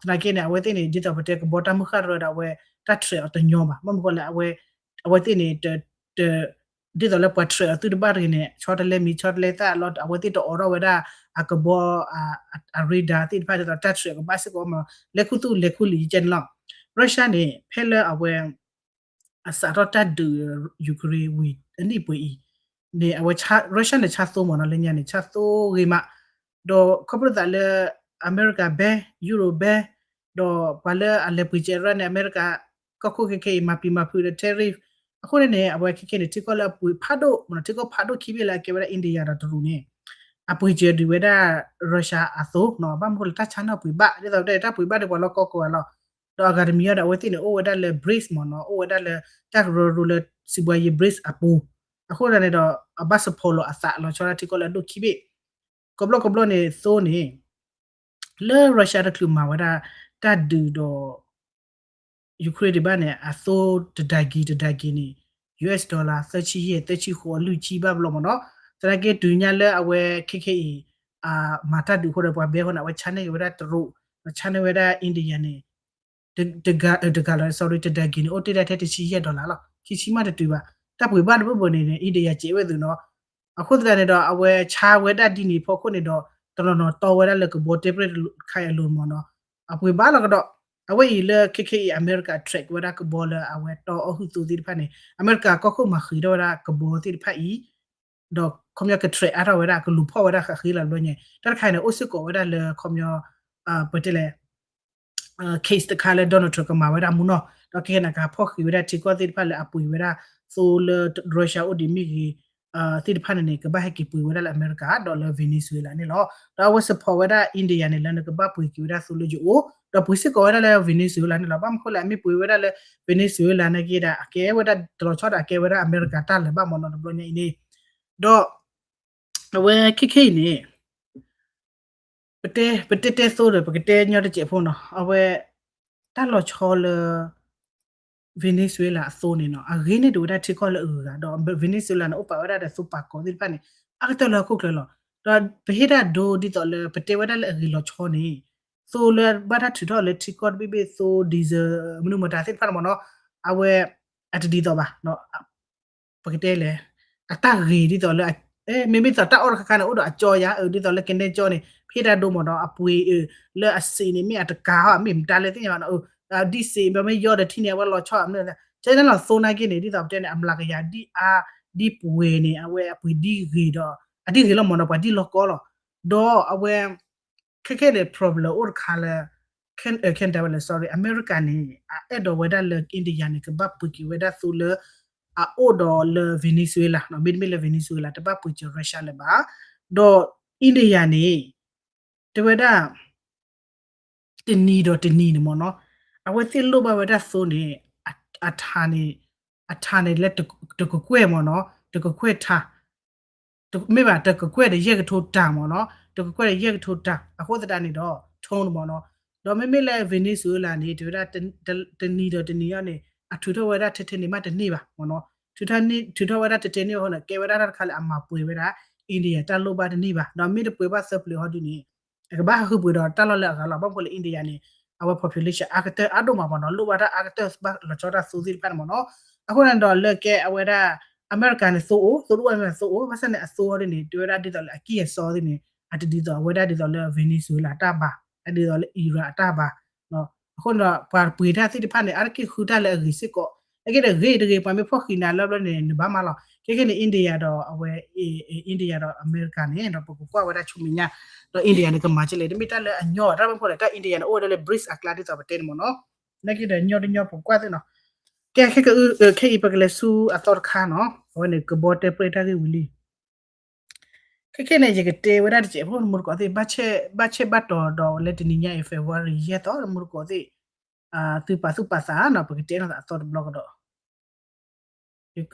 သနာ်က့န့ၣ် အဝဲသ့ၣ်န့ၣ် ဒ်သိးပတဲကဘီတၢ်မုၢ်ဃၣ်တရၢဒီး အဝဲတၢ်ထြဲးအီၤတညီဘၣ်, ဘၣ်မနုၤဃိလဲၣ် အဝဲသ့ၣ်န့ၣ် တ ဒ်သိးလၢပှၤထြဲးအီၤသုတဘၣ်တဂ့ၤန့ၣ် ဆီတလဲမံၤဆီတလဲသၣ်လီၤ အဝဲသ့ၣ်တအိးထီၣ်ဝဲဒၣ် အကဘီ အ radar သ့ၣ်တဖၣ်ဒ်သိးတၢ်ထြဲးအီၤကဘၣ်စ့ၢ်ကီးမ့ၢ် လဲၤခူသူၣ်လဲၤခူလံၤကဲန့ၣ်လီၤ. Russia န့ၣ် ဖဲလၢအဝဲ အစးထီၣ်တၢ်ဒုး Ukraine ဝံၤအနံၣ်ပှဲၤအံၤန့ၣ် အဝဲ Russia န့ၣ် ဆါသိမ့ၢ်နီၤ လၢညါန့ၣ် ဆါသိဂ့ၤမး, ဒီးခီဖျိသးလၢ အမဲရကၤဘဲ ယူရိၤဘဲ ဒီးပှၤလၢအလဲၤပှ့ၤစၢၤရၢန့ၣ် အမဲရကၤ ကီၢ်ခိၣ်ခဲခဲအံၤ မၤပျံၤမၤဖုးဒီး tariff အဃိန့ၣ်န့ၣ် အဝဲခဲခဲန့ၣ် ထံကီၢ်လၢအပှ့ၤဖးဒိၣ်မ့ၢ်နီၤ ထံကီၢ်ဖးဒိၣ်ခံဘ့ၣ်လၢအကဲဝဲဒၣ် India ဒီးတရူးန့ၣ် အပှ့ၤစၢၤဒုးဝဲဒၣ် Russia အသိးနီၤ ဘၣ်မနုၤဃိလၢတၢ်ဆါန့ၣ်ပှ့ၤဘၣ် ဒ်သိးပတဲတၢ်ပှ့ၤဘၣ်ဒီးပှၤလီၢ်ကီၢ်ကိးဂၤလီၤ ဒီးအဂၤတမံၤအံၤဒီး အဝဲသ့ၣ်န့ၣ် အိၣ်ဝဲဒၣ်လၢ BRICS မ့ၢ်နီၤ အိၣ်ဝဲဒၣ်လၢ တၢ်ကရၢကရိလၢ စံးဘှါယံၤ BRICS အပူၤ အဃိသတးန့ၣ်ဒီး အဘၣ် support လီၤအသးလီၤဆီဒၣ်ထံကီၢ်လၢအဒိၣ်ခံဘ့ၣ် ကဘျီကဘျီန့ၣ် သိန့ၣ် လၢ Russia တချုးမၤဝဲဒၣ် တၢ်ဒုးဒီး Ukraine ဒံးဘၣ်န့ၣ် အသိတဒါက့ၤတဒါက့ၤန့ၣ် US dollar သၢဆံယဲၢ် သၢဆံဃိး လွံၢ်ဆံဘၣ်ဘျီမ့ၢ်နီၤ သနာ်က့တုၤညါလၢအဝဲခဲခဲအံၤ မၤတၢ်ဒုးအဃိဒီး ပှၤဘဲအဃိန့ၣ် အဝဲဆါန့ၢ်က့ၤဝဲဒၣ်တရူး ဒီးဆါန့ၢ်ဝဲဒၣ် India န့ၣ် တဂၤ တဂၤလီၤ sorry တဒါက့ၤန့ၣ် အိၣ်တ့ၢ်ဒၣ်ထဲတဆံယဲၢ် dollar လီၤ ခံဆံမးတတုၤဘၣ် တၢ်ပှ့ၤဘၣ်တဘၣ်ဘၣ်န့ၣ် India စဲးဝဲသုးနီၤ အဃိသတးန့ၣ်ဒီး အဝဲဆါဝဲဒၣ်ဒ်န့ၣ်ဖီခိၣ်န့ၣ်ဒီး တနီၤနီၤတီဝဲဒၣ်လၢကဘီတဲပြဲၢ်တခါအံၤအလိၤမ့ၢ်နီၤ အပှ့ၤဘၣ်လီၤကဒီး အဝဲအံၤလၢခဲခဲအံၤ အမဲရကၤ track ဝဲဒၣ်ကဘီလၢအဝဲတီအီၣ်ဟုၣ်သိသ့ၣ်တဖၣ်န့ၣ် အမဲရကၤကီၢ်ခိၣ်မၤဃံးထီၣ်ဝဲဒၣ်ကဘီသ့ၣ်တဖၣ်အံၤ ဒီးခီပညီက track အါထီၣ်ဝဲဒၣ် ကလူၤဖီၣ်ဝဲဒၣ်ဃးဃ့လီၤဘျီညါ တၢ်တခါအံၤန့ၣ် အိၣ်စ့ၢ်ကီးဝဲဒၣ်လၢခီပညီ ပတဲလဲၣ် case တခါလၢ Donald Trump ကမၤဝဲဒၣ်မူနီၤ ဒီးခဲခဲန့ၣ် ကဟးဖီၣ်ဃံးဝဲဒၣ်ထံကီၢ်သ့ၣ်တဖၣ်လၢအပှ့ၤဝဲဒၣ် သိလၢ Russia အိၣ်ဒံးမ့ၢ်ဂ့ၤ သ့ၣ်တဖၣ်န့ၣ်န့ၣ် ကဘၣ်ဟဲက့ၤပှ့ၤဝဲဒၣ်လၢအမဲရကၤ ဒီးလၢ Venezuela န့ၣ်လီၤ. ဒီးအဝဲ support ဝဲဒၣ် India န့ၣ်လၢနကဘၣ်ပှ့ၤက့ၤဝဲဒၣ်သိလၢယအိၣ် ဒီးပှ့ၤစ့ၢ်ကီးဝဲဒၣ်လၢ Venezuela န့ၣ်လီၤ. ဘၣ်မနုၤဃိလဲၣ် အမ့ၢ်ပှ့ၤဝဲဒၣ်လၢ Venezuela နာ်က့ဒီး အကဲဝဲဒၣ်တလီၤဆီဒီး အကဲဝဲဒၣ်အမဲရကၤတၢ်လၢၤဘၣ်မ့ၢ်နီၤ တဘျီညါအံၤန့ၣ် ဒီး အဝဲခဲခဲအံၤန့ၣ် ပတဲ ပတဲတဲသိဒီး ပကတဲညီတစဲးဖိနီၤ အဝဲ တၢ်လီၤဆီလၢ Venezuela အသိန့ၣ်နီၤ အဂ့ၤန့ၢ်ဒံးဝဲဒၣ်ထံကီၢ်လၢအဂုၤအဂၤ ဒီး Venezuela န့ၣ် အိၣ်ပာ်ဝဲဒၣ်ဒီးသိပာ်ကီၤသ့ၣ်တဖၣ်န့ၣ် အါကတၢၢ်လၢဟီၣ်ခိၣ်ချၢလီၤ. ဒီးပဟ့ၣ်တၢ်ဒိဒ်သိးလၢ ပတဲဝဲဒၣ်လၢအဂ့ၤလီၤဆီန့ၣ် သိလၢဘၣ်တၢ်ထုးထီၣ်လၢထံကီၢ်တဘ့ၣ်ဘ့ၣ် သိ diesel မနုၤမတၤသ့ၣ်တဖၣ်န့ၣ်မ့ၢ်နီၤ အဝဲ အတဒ်သိးဘၣ် ပကတဲလဲၣ် အတၢ်ဂ့ၤဒ်သိးလၢ မ့မ့ၢ်သိးတၢ်အီၣ်တခါခါန့ၣ် အိၣ်ဒီးအကၠီယါ ဒ်သိးလၢကနဲကၠီန့ၣ် ဖဲတၢ်ဒိမ့ၢ်နီၤ အပှ့ၤ လၢအစံးန့ၣ် မ့ၢ်အတကးဟီ မ့ၢ်မတၤလဲၣ်သ့ၣ်ညါဘၣ်နီၤ ဒ်စံး ဘၣ်မ့ၢ်ယီဒီးထံန့ၣ် အဝဲလီၤဆီ ကဲန့ၣ်လီၤ သိနာ်က့န့ၣ် ဒ်သိးပတဲန့ၣ် အမျးကယၤဒ်အါ ဒ်ပှဲၤန့ၣ် အဝဲအပှ့ၤဒ်ဂ့ၤဒီး အဒ်ဂ့ၤလီၤမ့ၢ်နီၤ ပှၤဒ်လီၤကီလီၤ ဒီးအဝဲ ခဲခဲန့ၣ် problem အိၣ်တခါလၢ Canada ဝဲလဲၣ် sorry အမဲရကၤန့ၣ် အအဲၣ်ဒိးဝဲဒၣ်လၢ India န့ၣ် ကဘၣ်ပှ့ၤက့ၤဝဲဒၣ်သိလၢ အအိၣ်ဒီးလၢ Venezuela မ့တမ့ၢ်လၢ Venezuela တဘၣ်ပှ့ၤက့ၤ Russia လၢၤဘၣ်. ဒီး India န့ၣ် တဲဝဲဒၣ် တနံၤဒီးတနံၤန့ၣ်မ့ၢ်နီၤ အဝဲသ့ၣ်လိၣ်ဘၣ်ဝဲဒၣ်သိန့ၣ် အထးန့ၣ် အထးန့ၣ်လၢ တကကွဲၢ်မ့ၢ်နီၤ တကကွဲၢ်ထး မ့ၢ်ဘၣ် တကကွဲၢ်ဒီးယဲၢ်ကထိတၢ်မ့ၢ်နီၤ တကကွဲၢ်ဒီးယဲၢ်ကထိတၢ် အဃိသတးန့ၣ်ဒီး ထိမ့ၢ်နီၤ ဒီးမ့မ့ၢ်လၢ Venezuela န့ၣ် တဲဝဲဒၣ် တနံၤဒီးတနံၤအံၤန့ၣ် အထုးထီၣ်ဝဲဒၣ်ထဲထဲန့ၣ်မးတန့ၢ်ဘၣ်မ့ၢ်နီၤ ထုးထီၣ်ဝဲဒၣ်ထဲထဲန့ၣ်အဃိန့ၣ် ကဲဝဲဒၣ်တၢ်တခါလၢအမၤပှဲၤဝဲဒၣ် India တၢ်လိၣ်ဘၣ်တန့ၢ်ဘၣ် ဒီးမ့ၢ်တပှဲၤဘၣ်သၢပျၢၤဟီဒုန့ၣ် အကဘၣ်ဟးဃုပှဲၤဒီးတၢ်လီၢ်လၢအဂၤလီၤ ဘၣ်မနုၤဃိလၢ India န့ၣ် အဝဲ population အါကတၢၢ်အါဒိၣ်မးမ့ၢ်နီၤ လိၣ်ဘၣ်တၢ်အါကတၢၢ်ဘၣ်လီၤဆီတၢ်သိသ့ၣ်တဖၣ်န့ၣ်မ့ၢ်နီၤ အဃိန့ၣ်ဒီးလၢကဲအဝဲဒၣ် အမဲရကၤန့ၣ်သိအိၣ် သိတအိၣ်အမဲရကၤသိအိၣ် ဘၣ်ဆၣ်န့ၣ် အသိအီၤဒ်န့ၣ် တဲဝဲဒၣ်ဒ်သိးလၢအကံၢ်အစီသ့ၣ်န့ၣ် အတဒ်သိးအဝဲဒၣ်ဒ်သိးလၢ Venezuela တၢ်ဘၣ် အဒ်သိးလၢ Iran အတၢ်ဘၣ် အဃိန့ၣ်ဒီး ပှၤပှ့ၤတၢ်သ့ၣ်တဖၣ်န့ၣ် အါတက့ၢ်ဃုတၢ်လၢအဂ့ၤစ့ၢ်ကီး အကဲဒီးဂ့ၤတဂ့ၤ ပှၤမ့ၢ်ဖီၣ်ဃံးနၤလၢဘျီန့ၣ် နဘၣ်မၤလီၤ ခဲခဲန့ၣ် India ဒီးအဝဲ India ဒီးအမဲရကၤန့ၣ် ဒီးပကကွၢ်ဝဲဒၣ်ဆူမဲာ်ညါ ဒီး India န့ၣ် ကမၤကလဲၣ် တမ့ၢ်တၢ်လၢအညီဘၣ် တၢ်ဘၣ်မနုၤဃိလဲၣ် တၢ် India န့ၣ် အိၣ်ဝဲဒၣ်လၢ BRICS အကျါဒ်သိးပတဲန့ၣ်မ့ၢ်နီၤ နာ်က့ဒီးညီတညီပကကွၢ်သ့ၣ်နီၤ ကဲ ခဲအံၤပကလဲၤဆူအသီတခါနီၤ အဝဲန့ၣ် ကဘီတဲပြဲၢ်တၢ်ဂ့ၢ်ဝံၤလံ ခဲခဲန့ၣ် ယကတဲဝဲဒၣ်တစဲးဖိ နမူတကိးသ့ၣ် ဘၣ်ဆဲးဘၣ်တီၤဒီးလၢတနံၤညါအံၤ February ယဲၢ်သီ နမူတကိးသ့ၣ် သုပာ်သူၣ်ပာ်သးနီၤ ပကတဲနီၤသးအသီတဘျီ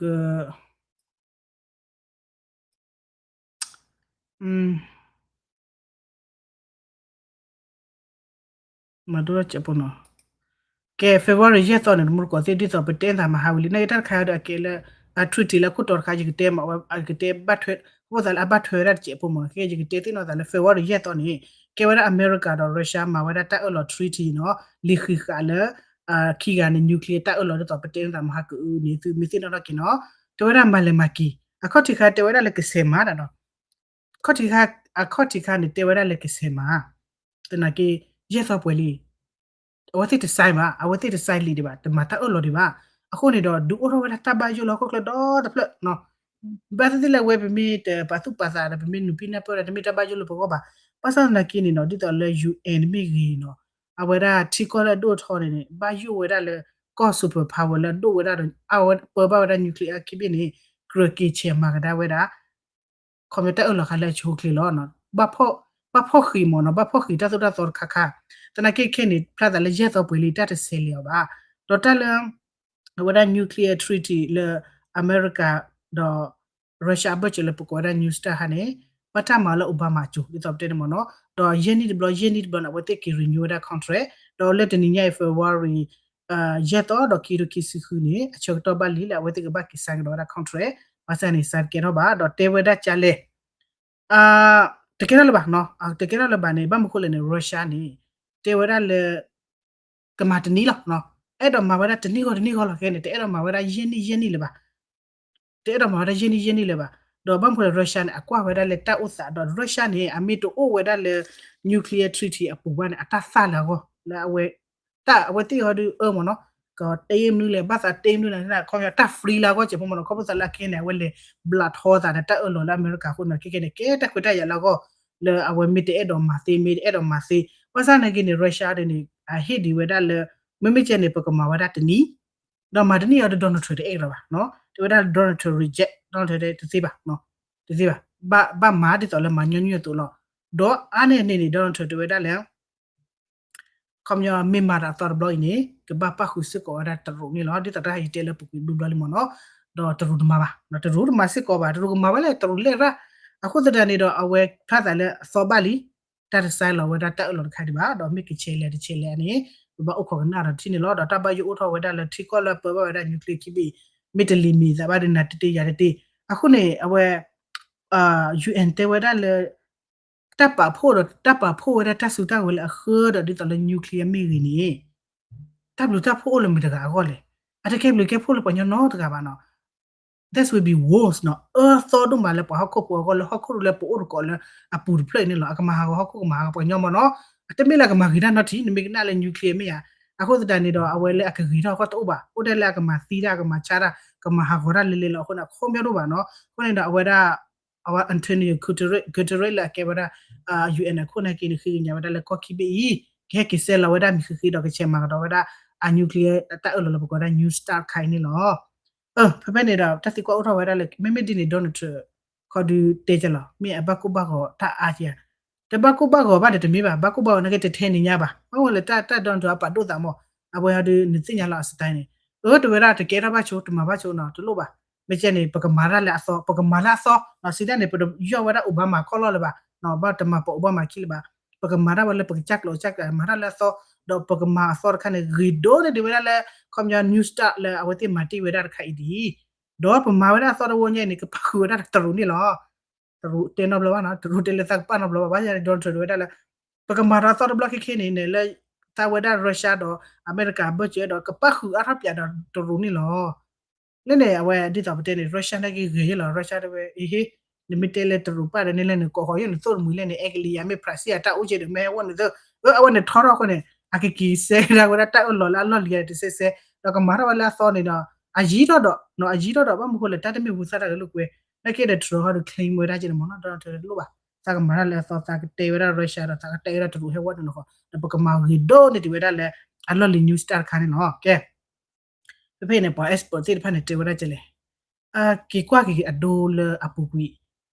ကဒီး ယက မၤဒိတစဲးဖိနီၤ ကဲ February ယဲၢ်သီန့ၣ် နမူတကိးသ့ၣ် ဒ်သိးပတဲသးမဟါဝံၤလံ နာ်က့တၢ်တခါဒီးအကဲလၢ အ treaty လၢခိၣ်တီတခါ ယကတဲမး အဝဲ ယကတဲဘၣ်ထွဲ အဃိသးလၢအဘၣ်ထွဲဝဲဒၣ်တစဲးဖိမ့ၢ်နီၤ ခဲ ယကတဲသ့ၣ်နီၣ်သးလၢ February ယဲၢ်သီန့ၣ် ကဲဝဲဒၣ်အမဲရကၤဒီး Russia မၤဝဲဒၣ်တၢ်အၢၣ်လီၤ treaty နီၤ လံာ်ဃံးဃာ်လၢ ခံဂၤန့ၣ် nuclear တၢ်အၢၣ်လီၤဒ်သိးပတဲသးမဟါကအုန့ၣ် သုမ့ၢ်သ့ၣ်နီၣ်ထီၣ်က့ၤနီၤ တဲဝဲဒၣ်မၤလဲၤမၤက့ၤ အခီၣ်ထံးခါတဲဝဲဒၣ်လၢကဆဲးမၤတၢ်နီၤ အခီၣ်ထံးခါ အခီၣ်ထံးခါန့ၣ် တဲဝဲဒၣ်လၢကဆဲးမၤ သနာ်က့ ယဲၢ်သီပှဲၤလံ အဝဲသ့ၣ်တစဲးဘၣ် အဝဲသ့ၣ်တစဲးလံဒံးဘၣ် တမၤတၢ်အၢၣ်လီၤဒံးဘၣ် အဃိန့ၣ်ဒီး ဒုးအိၣ်ထီၣ်ဝဲဒၣ်တၢ်ဘၣ်ယိၣ်လၢဟီၣ်ခိၣ်ချၢဒီတဖျၢၣ် ဘၣ်သ့ၣ်သ့ၣ်လၢအဝဲပမ့ၢ်တပာ်သူၣ်ပာ်သးဒီး ပမ့ၢ်နုာ်ပံနၢ်ပၢၢ်ဒီး တမ့ၢ်တၢ်ဘၣ်ယိၣ်လၢပဂီၢ်ဘၣ် ဘၣ်ဆၣ်သနာ်က့န့ၣ်နီၤ ဒ်သိးလၢ UN မ့ၢ်ဂ့ၤနီၤ အဝဲဒၣ်ထံကီၢ်လၢအဒိၣ်ထီန့ၣ်န့ၣ် ဘၣ်ယိၣ်ဝဲဒၣ်လၢ ကီၢ် super power လၢအဒိၣ်ဝဲဒၣ်ဒီး အဝဲပၢဘၣ်ဝဲဒၣ် nuclear အခံဘ့ၣ်န့ၣ် ကြၢးက့ၤဆဲးမၤကဒါဝဲဒၣ် ခီပညီတၢ်အၢၣ်လီၤခါလၢအဆိအချ့လီၤ. ဘၣ်ဖီၣ်ဃံးမ့ၢ်နီၤ, ဘၣ်ဖီၣ်ဃံးတၢ်သိၣ်တၢ်သီတခါခါ, သနာ်က့ခဲန့ၣ် ဖျါသးလၢယဲၢ်သီပှဲၤလံ တၢ်တဆဲးလံအီၤဘၣ်. ဒီးတၢ်လၢ အဝဲဒၣ် nuclear treaty လၢအမဲရကၤဒီး Russia အဘၢၣ်စၢၤလၢပကိးဝဲဒၣ် New START ဟါန့ၣ် ဘၣ်တၢ်မၤလၢ Obama အစိၤ ဒ်သိးပတဲန့ၣ်မ့ၢ်နီၤ. ဒီးယဲၢ်နံၣ်တဘျီ ယဲၢ်နံၣ်တဘျီန့ၣ် အဝဲသ့ၣ်က့ၤ renew ဝဲဒၣ် contract ဒီးလၢတနံၤညါအံၤ February ယဲၢ်သီဒီးခံကထိခံဆံဃုန့ၣ် အဆၢကတီၢ်ဘၣ်လံလၢအဝဲသ့ၣ်ကဘၣ်က့ၤ sign ကဒီးဝဲဒၣ် contract ဘၣ်ဆၣ်န့ၣ် စးတကဲထီၣ်ဘၣ် ဒီးတဲဝဲဒၣ်ကလဲၣ် တကဲထီၣ်လၢၤဘၣ်, တကဲထီၣ်လၢၤဘၣ်န့ၣ် ဘၣ်မနုၤဃိလဲၣ်န့ၣ် Russia န့ၣ် တဲဝဲဒၣ်လၢ ကမၤတနံၤလီၤ, အဲၣ်ဒိးမၤဝဲဒၣ်တနံၣ်ဂီၢ်တနံၣ်ဂီၢ်လီၤ. ခဲန့ၣ် တအဲၣ်ဒိးမၤဝဲဒၣ်ယဲၢ်နံၣ်ယဲၢ်နံၣ်လၢၤဘၣ် တအဲၣ်ဒိးမၤဝဲဒၣ်ယဲၢ်နံၣ်ယဲၢ်နံၣ်လၢၤဘၣ်. ဒီးဘၣ်မနုၤဃိလဲၣ် Russia န့ၣ် အကွၢ်ဝဲဒၣ်လၢတၢ်အိၣ်သးဒီး Russia န့ၣ် အမ့ၢ်တအိၣ်ဝဲဒၣ်လၢ nuclear treaty အပူၤဘၣ်န့ၣ် အတၢ်သၣ်လၢအဂီၢ် လၢအဝဲ တၢ်အဝဲသ့ၣ်ဟီဒုးအၢမ့ၢ်နီၤ, ကတဲမနုၤလဲၣ် ဘၣ်သးတဲမနုၤလဲၣ် ခီပညီတၢ် free လၢအဂီၢ်စဲးဖိမ့ၢ်နီၤ. ခီဖျိသးလၢအခဲန့ၣ် အဝဲလဲၤဘျးထီသးဒီးတၢ်အၢၣ်လီၤလၢအမဲရကၤအဃိန့ၣ် ခဲခဲန့ၣ် ကဲတၢ်ခွဲးတၢ်ယာ်လၢအဂီၢ် လၢအဝဲမ့ၢ်တအဲၣ်ဒိးမၤသ့ မ့ၢ်တအဲၣ်ဒိးမၤသ့. ဘၣ်ဆၣ်နာ်က့န့ၣ် Russia ဒ်န့ၣ် အဟ့ၣ်ဒံးဝဲဒၣ်လၢ မ့မ့ၢ်ကဲန့ၣ် ပကမၤဝဲဒၣ်တနံၤ ဒီးမၤတနံၣ်အီၤဒီး Donald Trump တအဲၣ်လၢၤဘၣ်, တဲဝဲဒၣ် Donald Trump reject, Donald Trump တသ့ဘၣ်, တသ့ဘၣ်, ဘၣ်မၤဒ်သိးလၢမၤညီနုၢ်အသိးလီၤ. ဒီးအါန့ၢ်န့ၣ်န့ၣ် Donald Trump တဲဝဲဒၣ်လၢ ခီပညီမ့ၢ်မၤတၢ်အသီတဘျီအံၤန့ၣ် ကဘၣ်ပၣ်ဃုာ်စ့ၢ်ကီးဝဲဒၣ်တရူးန့ၣ်လီၤ. ဒ်သိးတၢ်ဟဲယတဲလၢပူၤကွံာ်ဘျီဘျီလံမ့ၢ်နီၤ, ဒီးတရူးတမၤဘၣ်, တရူးတမၤစ့ၢ်ကီးဘၣ်, တရူးကမၤဝဲလၢတရူးလဲၣ်ရၣ်. အဃိသတးန့ၣ်ဒီး အဝဲဖျါသးလၢအသီဘၣ်လံ တၢ်တစဲးလီၤဝဲဒၣ်တၢ်အၢၣ်လီၤတခါဒံးဘၣ်, ဒီးမ့ၢ်ကဆဲးလဲၣ်တဆဲးလဲၣ်န့ၣ် ပဘၣ်အိၣ်ခိးကနၣ်ဒီးထံၣ်န့ၣ်လီၤ. ဒီးတၢ်ဘၣ်ယိၣ်အိၣ်ထီၣ်ဝဲဒၣ်လၢထံကီၢ်လၢအပၢဘၣ်ဝဲဒၣ် nuclear ခံဘ့ၣ်အံၤ မ့ၢ်တလံၤမံၤသးဘၣ်ဒီးနၤတတ့ယၤတတ့. အဃိန့ၣ် အဝဲ UN တဲဝဲဒၣ်လၢ တၢ်ပာ်ဖှိၣ်ဒီး တၢ်ပာ်ဖှိၣ်ဝဲဒၣ်တၢ်စုတၢ်ဝဲၤလၢအဃၢဒီးဒ်သိးလၢ nuclear မ့ၢ်ဂ့ၤန့ၣ် တၢ်ဘျုးတၢ်ဖှိၣ်အိၣ်လၢမတၤတဂၤအဂီၢ်လဲၣ်. အတကဲဘျုးကဲဖှိၣ်လၢပှၤကညီနီတဂၤဘၣ်နီၤ. That's will be worse နီၤ, အၢသီဒိၣ်မးလၢပှၤဟီၣ်ခိၣ်ဖိအဂီၢ် လၢဟီၣ်ခိၣ်ဒီးလၢပအိၣ်တကိးလၢအပူၤတဖျၢၣ်အံၤန့ၣ်လီၤ. အကမၤဟးဂီၤဟီၣ်ခိၣ်ကမၤဟးဂီၤပှၤကညီမ့ၢ်နီၤ, အတမ့ၢ်လၢအကမၤဂ့ၤတၢ်နီတထံး နမ့ၢ်ကနၣ်လၢ nuclear မ့ၢ်ဧါ. အဃိသတးန့ၣ်ဒီး အဝဲလၢအကဂ့ၤထီၣ်အဂီၢ်တအိၣ်ဘၣ်, အိၣ်ဒၣ်လၢအကမၤသံတၢ် ကမၤဆါတၢ် ကမၤဟးဂီၤတၢ်လဲၤလဲၤလီၤ. အဃိန့ၣ် အခီပညီတအိၣ်ဘၣ်နီၤ. အဃိန့ၣ်ဒီးအဝဲဒၣ် အဝဲ Antonio Guterres လၢအကဲဝဲဒၣ် UN အခိၣ်နၢ်က့န့ၣ် ဃ့ကညးဝဲဒၣ်လၢကီၢ်ခံဘ့ၣ်အံၤ ကဟဲက့ၤဆဲးလီၤဝဲဒၣ်မံၤဃ့ဃ့ဒီးကဆဲးမၤကဒီးဝဲဒၣ် အ nuclear တၢ်အၢၣ်လီၤလၢပကိးဝဲဒၣ် New START တခါအံၤန့ၣ်လီၤ. ဖဲဖဲန့ၣ်ဒီး တၢ်သံကွၢ်အိၣ်ထီၣ်ဝဲဒၣ်လၢ မ့မ့ၢ်ဒ်န့ၣ် Donald Trump ခီဒုးတဲကလီၤ မ့ၢ်အဘၣ်ကိၢ်ဘၣ်ဂီၤတၢ်အါကဧါ. တဘၣ်ကိၢ်ဘၣ်ဂီၤဘၣ်ဒီးတမ့ၢ်ဘၣ်, ဘၣ်ကိၢ်ဘၣ်ဂီၤန့ၣ်က့တထဲန့ၣ်ညါဘၣ်. ဘၣ်ဝဲလၢတၢ် တၢ် Donald Trump အပာ်ဒိၣ်သးမး, အဝဲဟီဒုးနသ့ၣ်ညါလီၤအ style န့ၣ်, အၢ တဝဲဒၣ်တကဲထီၣ်ဘၣ်ဆိ တမၤဘၣ်ဆိနီၤ တလိၣ်ဘၣ်. မ့ၢ်ကဲန့ၣ် ပကမၤတၢ်လၢအသီ, ပကမၤလၢအသီ, စံးဒၣ်န့ၣ် ပတယီၢ်ဝဲဒၣ် Obama ခီၣ်လီၢ်လၢၤဘၣ်, ဘၣ်တမၤပိာ် Obama ခံလၢၤဘၣ်. ပကမၤတၢ်ဝဲလၢပကစၢ်ကျိၤစၢ်ကျဲ မၤတၢ်လၢအသီ, ဒီးပကမၤအသီတခါန့ၣ် ဂ့ၤဒိၣ်န့ၢ်ဒံးဝဲဒၣ်လၢ ခီပညီ New START လၢအဝဲသ့ၣ်မၤတ့ၢ်ဝဲဒၣ်တခါအံၤဒ်အံၤ, ဒီးပမၤဝဲဒၣ်အသီတဝီညါအံၤန့ၣ် ကပၣ်ဃုာ်ဝဲဒၣ်တရူးန့ၣ်လီၤ. တရူးတဲနီတဘျီဘၣ်နီၤ, တရူးတဲလၢသးကပၣ်နီတဘျီဘၣ်. ဘၣ်ဆၣ်န့ၣ် Donald Trump တဲဝဲဒၣ်လၢ ပကမၤဒီးအသီတဘျီခဲခဲန့ၣ်န့ၣ် လၢသးဝဲဒၣ် Russia ဒီးအမဲရကၤဘၢၣ်စၢၤဒီး ကပၣ်ဃုာ်အါထီၣ်ပၠးဒီးတရူးန့ၣ်လီၤ. လၢန့ၣ် အဝဲဒ်သိးပတဲန့ၣ် Russia န့ၣ်က့ဂ့ၤယဲလီၤ. Russia တဲဝဲ အဟ့ နမ့ၢ်တဲလၢတရူးပၣ်ဒီးန့ၣ်လၢနကိးဃီၤယဲၢ်နသိၣ်တမှံၤလဲၣ်န့ၣ် အဲကလံးယၤမ့ၢ် Brazil အတၢ်အိၣ်ကဲဒီး မ့ၢ်ဟဲဝဲနသိၣ်, အၢ အဝဲန့ၣ်ထီထီၣ်အဃိန့ၣ် အကက့ၤစဲးဒၣ်ဝဲဒၣ်တၢ်အၢၣ်လီၤလၢအလီၢ်လံၤတစဲးစဲး ဒီးကမၤထီၣ်ဝဲလၢအသီန့ၣ်ဒီး အယံၤထီၣ်ဒီး အယံၤထီၣ်ဒီး ဘၣ်မနုၤဃိလဲၣ် တၢ်တမ့ၢ်ဝံသးတၢ်ဂဲၤလိာ်ကွဲ နာ်က့ဒီးတရူးဟီဒုး claim ဝဲဒၣ်ကဲန့ၣ်မ့ၢ်နီၤ, ဒီးတလိၣ်ဘၣ်. သးကမၤတၢ်လၢအသီ သးကတဲဝဲဒၣ် Russia ဒီး သးကတဲဝဲဒၣ်တရူးဟဲဝဲန့ၣ်လီၤဃီ ဒီးပကမၤဂ့ၤဒိၣ်န့ၢ်ဒံးဝဲဒၣ်လၢ အလီၢ်လံၤ New START တခါန့ၣ်လီၤ. ကဲ ဖဲဖဲန့ၣ် ပှၤ expert သ့ၣ်တဖၣ်န့ၣ် တဲဝဲဒၣ်ကဲလဲၣ်, က့ၤကွၢ်က့ၤအဒိလၢအပူၤကွံာ်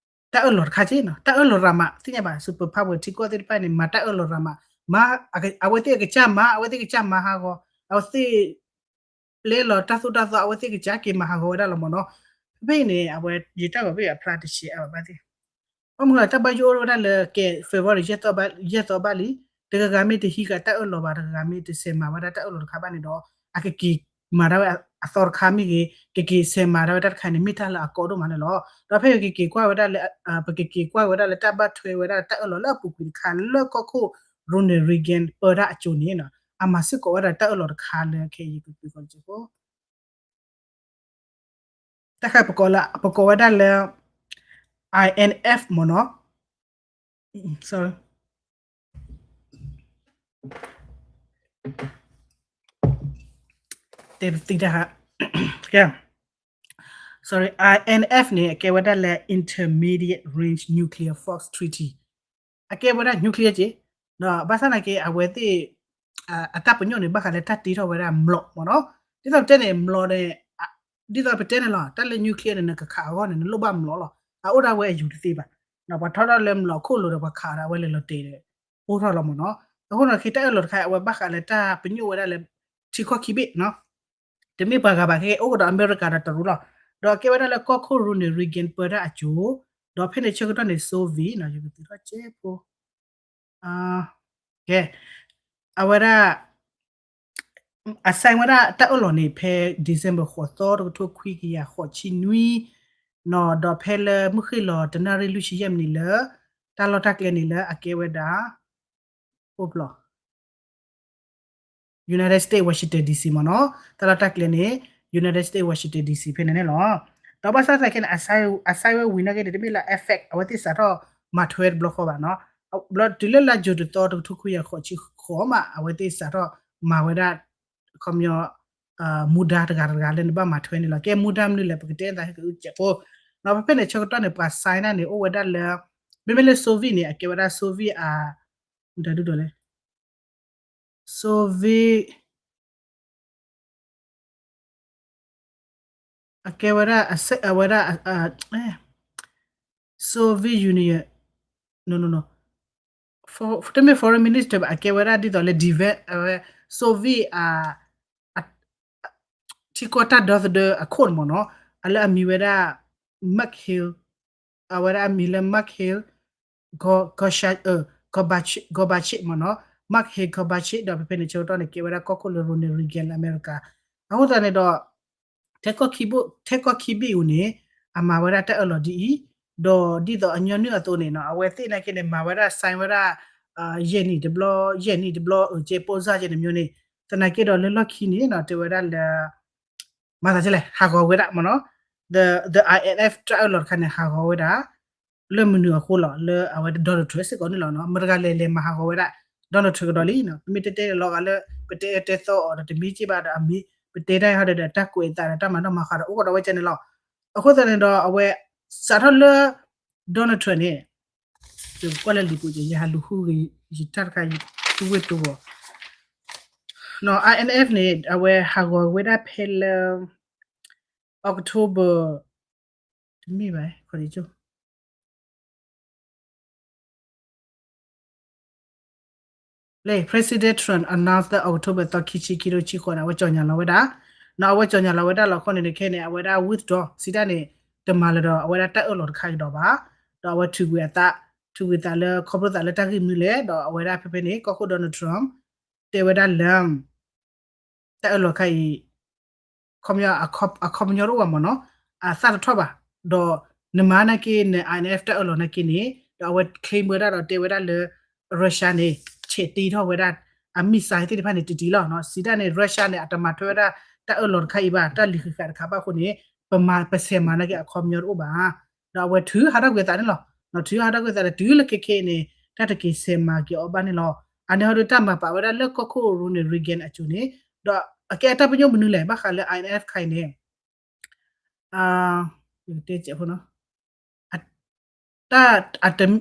တၢ်အၢၣ်လီၤတခါက့နီၤ, တၢ်အၢၣ်လီၤရၤမး သ့ၣ်ညါဘၣ် super power ထံကီၢ်သ့ၣ်တဖၣ်န့ၣ် မၤတၢ်အၢၣ်လီၤရၤမး, မၤ အဝဲသ့ၣ်အကစၢ်မၤ အဝဲသ့ၣ်ကစၢ်မၤဟးဂီၤ အဝဲသ့ၣ် ပျဲလီၤတၢ်သိၣ်တၢ်သီ အဝဲသ့ၣ်ကစၢ်က့ၤမၤဟးဂီၤဝဲဒၣ်လီၤမ့ၢ်နီၤ. ဖဲဖဲအံၤန့ၣ် အဝဲယတၢ်ဂီၤဘ့ၣ်အဖျါတဆဲးအါဘၣ်သ့ၣ် ဘၣ်မနုၤတၢ်ဘၣ်ယိၣ်အိၣ်ဝဲဒၣ်လၢကဲ February ယဲၢ်သီဘၣ်လံ, တဂၤဂၤမ့ၢ်တဟံးဃာ်တၢ်အၢၣ်လီၤဘၣ် တဂၤဂၤမ့ၢ်တဆဲးမၤဝဲဒၣ်တၢ်အၢၣ်လီၤတခါဘၣ်န့ၣ်ဒီး အကက့ၤမၤဒၣ်ဝဲအသီတခါမ့ၢ်ဂ့ၤ ကက့ၤဆဲးမၤဒၣ်ဝဲတၢ်တခါန့ၣ် မ့ၢ်တၢ်လၢအကီဒိၣ်မးန့ၣ်လီၤ. ဒီးဖဲပကက့ၤကွၢ်ဝဲဒၣ်လၢ ပကက့ၤကွၢ်ဝဲဒၣ်လၢတၢ်ဘၣ်ထွဲဝဲဒၣ်တၢ်အၢၣ်လီၤလၢအပူၤကွံာ်တခါလၢကီၢ်ခိၣ် Ronald Reagan ပၢတၢ်အစိၤန့ၣ် အမၤစ့ၢ်ကီးဝဲဒၣ်တၢ်အၢၣ်လီၤတခါလၢခဲအံၤကပူၤဃီ တၢ်ခါပကိးလၢ ပကိးဝဲဒၣ်လၢ I N F မ့ၢ်နီၤ, sorry တဲပသံတၢ်ဟါ, sorry, I N F န့ၣ် အကဲဝဲဒၣ်လၢ Intermediate Range Nuclear Force Treaty အကဲဝဲဒၣ် nuclear က့, ဒီးဘၣ်ဆၣ်နာ်က့ အဝဲသ့ၣ် အတၢ်ပညိၣ်န့ၣ် ဘၣ်ဃးလၢတၢ်တ့ထီၣ်ဝဲဒၣ်မျိာ်မ့ၢ်နီၤ, ဒ်သိးပတဲန့ၣ် မျိာ်န့ၣ် ဒ်သိးပတဲန့ၣ်လီၤ တၢ်လၢ nuclear န့ၣ် နကခးအဂီၢ်န့ၣ် နလိၣ်ဘၣ်မျိာ်လီၤ, အအိၣ်ဒၣ်ဝဲအယူၤတသ့ဘၣ်, ပှၤထီထီၣ်လၢမျိာ်ခိၣ်လိၤဒီးပှၤခးဒီးအဝဲလဲၤလီၤတဲာ်ဒီး အိၣ်ထီၣ်လီၤမ့ၢ်နီၤ, အဃိန့ၣ် ခဲတၢ်အၢၣ်လီၤတခါ အဝဲဘၣ်ဃးလၢတၢ်ပညိၣ်ဝဲဒၣ်လၢ ထံကီၢ်ခံဘ့ၣ်နီၤ တမ့ၢ်ပှၤဂၤဘၣ် ခဲအိၣ်ကဒီးအမဲရကၤဒီးတရူးလီၤ, ဒီးအကဲဝဲဒၣ်လၢကီၢ်ခိၣ် Ronald Reagan ပၢတၢ်အစိၤ, ဒီးဖဲန့ၣ်ဆၢကတီၢ်န့ၣ် Soviet နီၤ ယကသုးထီၣ်ကဲဖိ, ကဲ, အဝဲဒၣ် အ sign ဝဲဒၣ်တၢ်အၢၣ်လီၤန့ၣ် ဖဲ December ဃိးသီ တကထိခွံကယၤဃိးဆံနွံ, နီၤ ဒီးဖဲလၢမုၢ်ဃ့ၢ်လီၤတနၣ်ရံၣ်လွံၢ်ဆံယဲၢ်မံးနံးလၢ တၢ်လီၢ်တၢ်ကျဲန့ၣ်လၢအကဲဝဲဒၣ် အိၣ်ဘျီ United States Washington D C မ့ၢ်နီၤ, တၢ်လီၢ်တၢ်ကျဲန့ၣ် United States Washington D C ဖဲန့ၣ်န့ၣ်လီၤ. ဒီးဘၣ်ဆၣ်သနာ်က့န့ၣ် အ sign ဝဲဝံၤနာ်က့န့ၣ် တမ့ၢ်လၢ effect အဝဲသ့ၣ်စးထီၣ်မၤထွဲတဘျီဃီဘၣ်နီၤ, ဘျီတုၤလၢလါ June တသီ တကထိခွံကယၤဃိးဆံဃိးမး အဝဲသ့ၣ်စးထီၣ်မၤဝဲဒၣ် ခီပညီ မူဒါတဂၤတဂၤလၢနဘၣ်မၤထွဲန့ၣ်လီၤ. ကဲမူဒါမနုၤလဲၣ် ပကတဲအသးဟဲကအုကဲးဖိ, ဒီးဖဲဖဲန့ၣ်ဆၢကတီၢ်န့ၣ် ပှၤ sign ဒၣ်န့ၣ် အိၣ်ဝဲဒၣ်လၢ မ့မ့ၢ်လၢ Soviet န့ၣ် အကဲဝဲဒၣ် Soviet အ ဒ်လဲၣ် Soviet အကဲဝဲဒၣ် အဝဲဒၣ် Soviet Union, no no no, တမ့ၢ် foreign minister ဘၣ် အကဲဝဲဒၣ်ဒ်သိးလၢ defense အဝဲ Soviet အ ထံကီၢ်တၢ်ဒီသဒၢအခိၣ်န့ၣ်မ့ၢ်နီၤ, အလၢအမံၤဝဲဒၣ် Mikhail, အဝဲဒၣ်အမံၤလၢ Mikhail Gorbachev မ့ၢ်နီၤ, Mikhail Gorbachev ဒီးဖဲဖဲန့ၣ်ဆၢကတီၢ်န့ၣ် ကဲဝဲဒၣ်ကီၢ်ခိၣ်လၢ Ronald Reagan လၢအမဲရကၤ, အဃိသတးန့ၣ်ဒီး ထဲကီၢ်ခံဘ့ၣ်အံၤန့ၣ် အမၤဝဲဒၣ်တၢ်အၢၣ်လီၤဒ်အံၤ, ဒီးဒ်သိးအညီနုၢ်အသိးန့ၣ်နီၤ အဝဲသ့ၣ်နာ်က့န့ၣ် မၤဝဲဒၣ် sign ဝဲဒၣ် ယဲၢ်နံၣ်တဘျီ ယဲၢ်နံၣ်တဘျီ အကဲပိၢ်စၢ်ကဲန့ၣ်မျိုးန့ၣ်, သနာ်က့ဒီးလၢလီၢ်ခံန့ၣ်နီၤ တဲဝဲဒၣ်လၢ မၤသးဒ်လဲၣ် ဟးဂီၤဝဲဒၣ်မ့ၢ်နီၤ, the, the I N F တၢ်အၢၣ်လီၤတခါန့ၣ် ဟးဂီၤဝဲဒၣ် လၢမနုၤအဃိလီၤ လၢအဝဲ Donald Trump စ့ၢ်ကီးန့ၣ်လီၤနီၤ, မတၤတဂၤလဲၤလဲၤမၤဟးဂီၤဝဲဒၣ် Donald Trump ကဒီးလံနီၤ, ပမ့ၢ်တဲတဲလီၤဂာ်လၢ ပတဲအၢတဲသီအီၤဒီးတမ့ၢ်က့ဘၣ်ဒီးအမ့ၢ် ပတဲတၢ်ဟီဒီးတၢ်ကွဲးအသးဒီးတၢ်မၤနီၣ်မၤဃါဒီးအိၣ်ကဒီးဝဲကဲန့ၣ်လီၤ, အဃိသတးန့ၣ်ဒီးအဝဲ စးထီၣ်လၢ Donald Trump န့ၣ် ယကွၢ်လၢလံာ်ပူၤ ယဟးလူၤဃုဂ့ၤ ယတၢ်တခါ ယသူဝ့ၢ်တဝီၤ နီၤ INF န့ၣ် အဝဲဟးဂီၤဝဲဒၣ်ဖဲလၢ October တမ့ၢ်ဘၣ် လၢ President Trump announced October သီ ခံဆံခံ ခံကထိခံဆံဃိးန့ၣ် အဝဲကၠီၣ်ညါလီၤဝဲဒၣ်, နီၤ အဝဲကၠီၣ်ညါလီၤဝဲဒၣ်လီၤအဃိန့ၣ် ခဲန့ၣ် အဝဲဒၣ် withdraw စံးတၢ်န့ၣ် တမၤလၢၤဒီး အဝဲဒၣ်တၢ်အၢၣ်လီၤတခါကဒီးဘၣ်, ဒီးအဝဲထုးကွံာ်အသး, ထုးကွံာ်သးလၢခီဖျိသးလၢတၢ်ဂ့ၢ်မနုၤလဲၣ်, ဒီးအဝဲဒၣ်ဖဲဖဲန့ၣ် ကီၢ်ခိၣ် Donald Trump တဲဝဲဒၣ်လၢ တၢ်အၢၣ်လီၤခါအံၤ ခီပညီ အခီပညီတအိၣ်ဘၣ်မ့ၢ်နီၤ, အသၣ်တထီၣ်ဘၣ်, ဒီးနမၤနာ်က့ န INF တၢ်အၢၣ်လီၤနာ်က့န့ၣ် ဒီးအဝဲ claim ဝဲဒၣ်ဒီးတဲဝဲဒၣ်လၢ Russia န့ၣ် ဆဲးတ့ထီၣ်ဝဲဒၣ် အ missile သ့ၣ်တဖၣ်န့ၣ်တတံၤလီၤ, စံးတၢ်န့ၣ် Russia န့ၣ် အတမၤထွဲဝဲဒၣ်တၢ်အၢၣ်လီၤတခါအံၤဘၣ်, တၢ်လံၤဃံးဃာ်တခါဘၣ်အဃိန့ၣ် ပမၤပဆဲးမၤနာ်က့အခီပညီတအိၣ်ဘၣ်, ဒီးအဝဲထုးဟးထီၣ်ကွံာ်သးန့ၣ်လီၤ, ထုးဟးထီၣ်ကွံာ်သးဒီးတုၤလၢခဲခဲအံၤန့ၣ် တၢ်တက့ၤဆဲးမၤက့ၤအီၤဘၣ်န့ၣ်လီၤ, အန့ၣ်ဟီဒီးတၢ်မၤပာ်ဝဲဒၣ်လၢကီၢ်ခိၣ် Ronald Reagan အစိၤန့ၣ်, ဒီးအကဲအတၢ်ပညိၣ်မနုၤလဲၣ် ဘၣ်ဃးလၢ INF ခါအံၤန့ၣ် တဲ တၢ်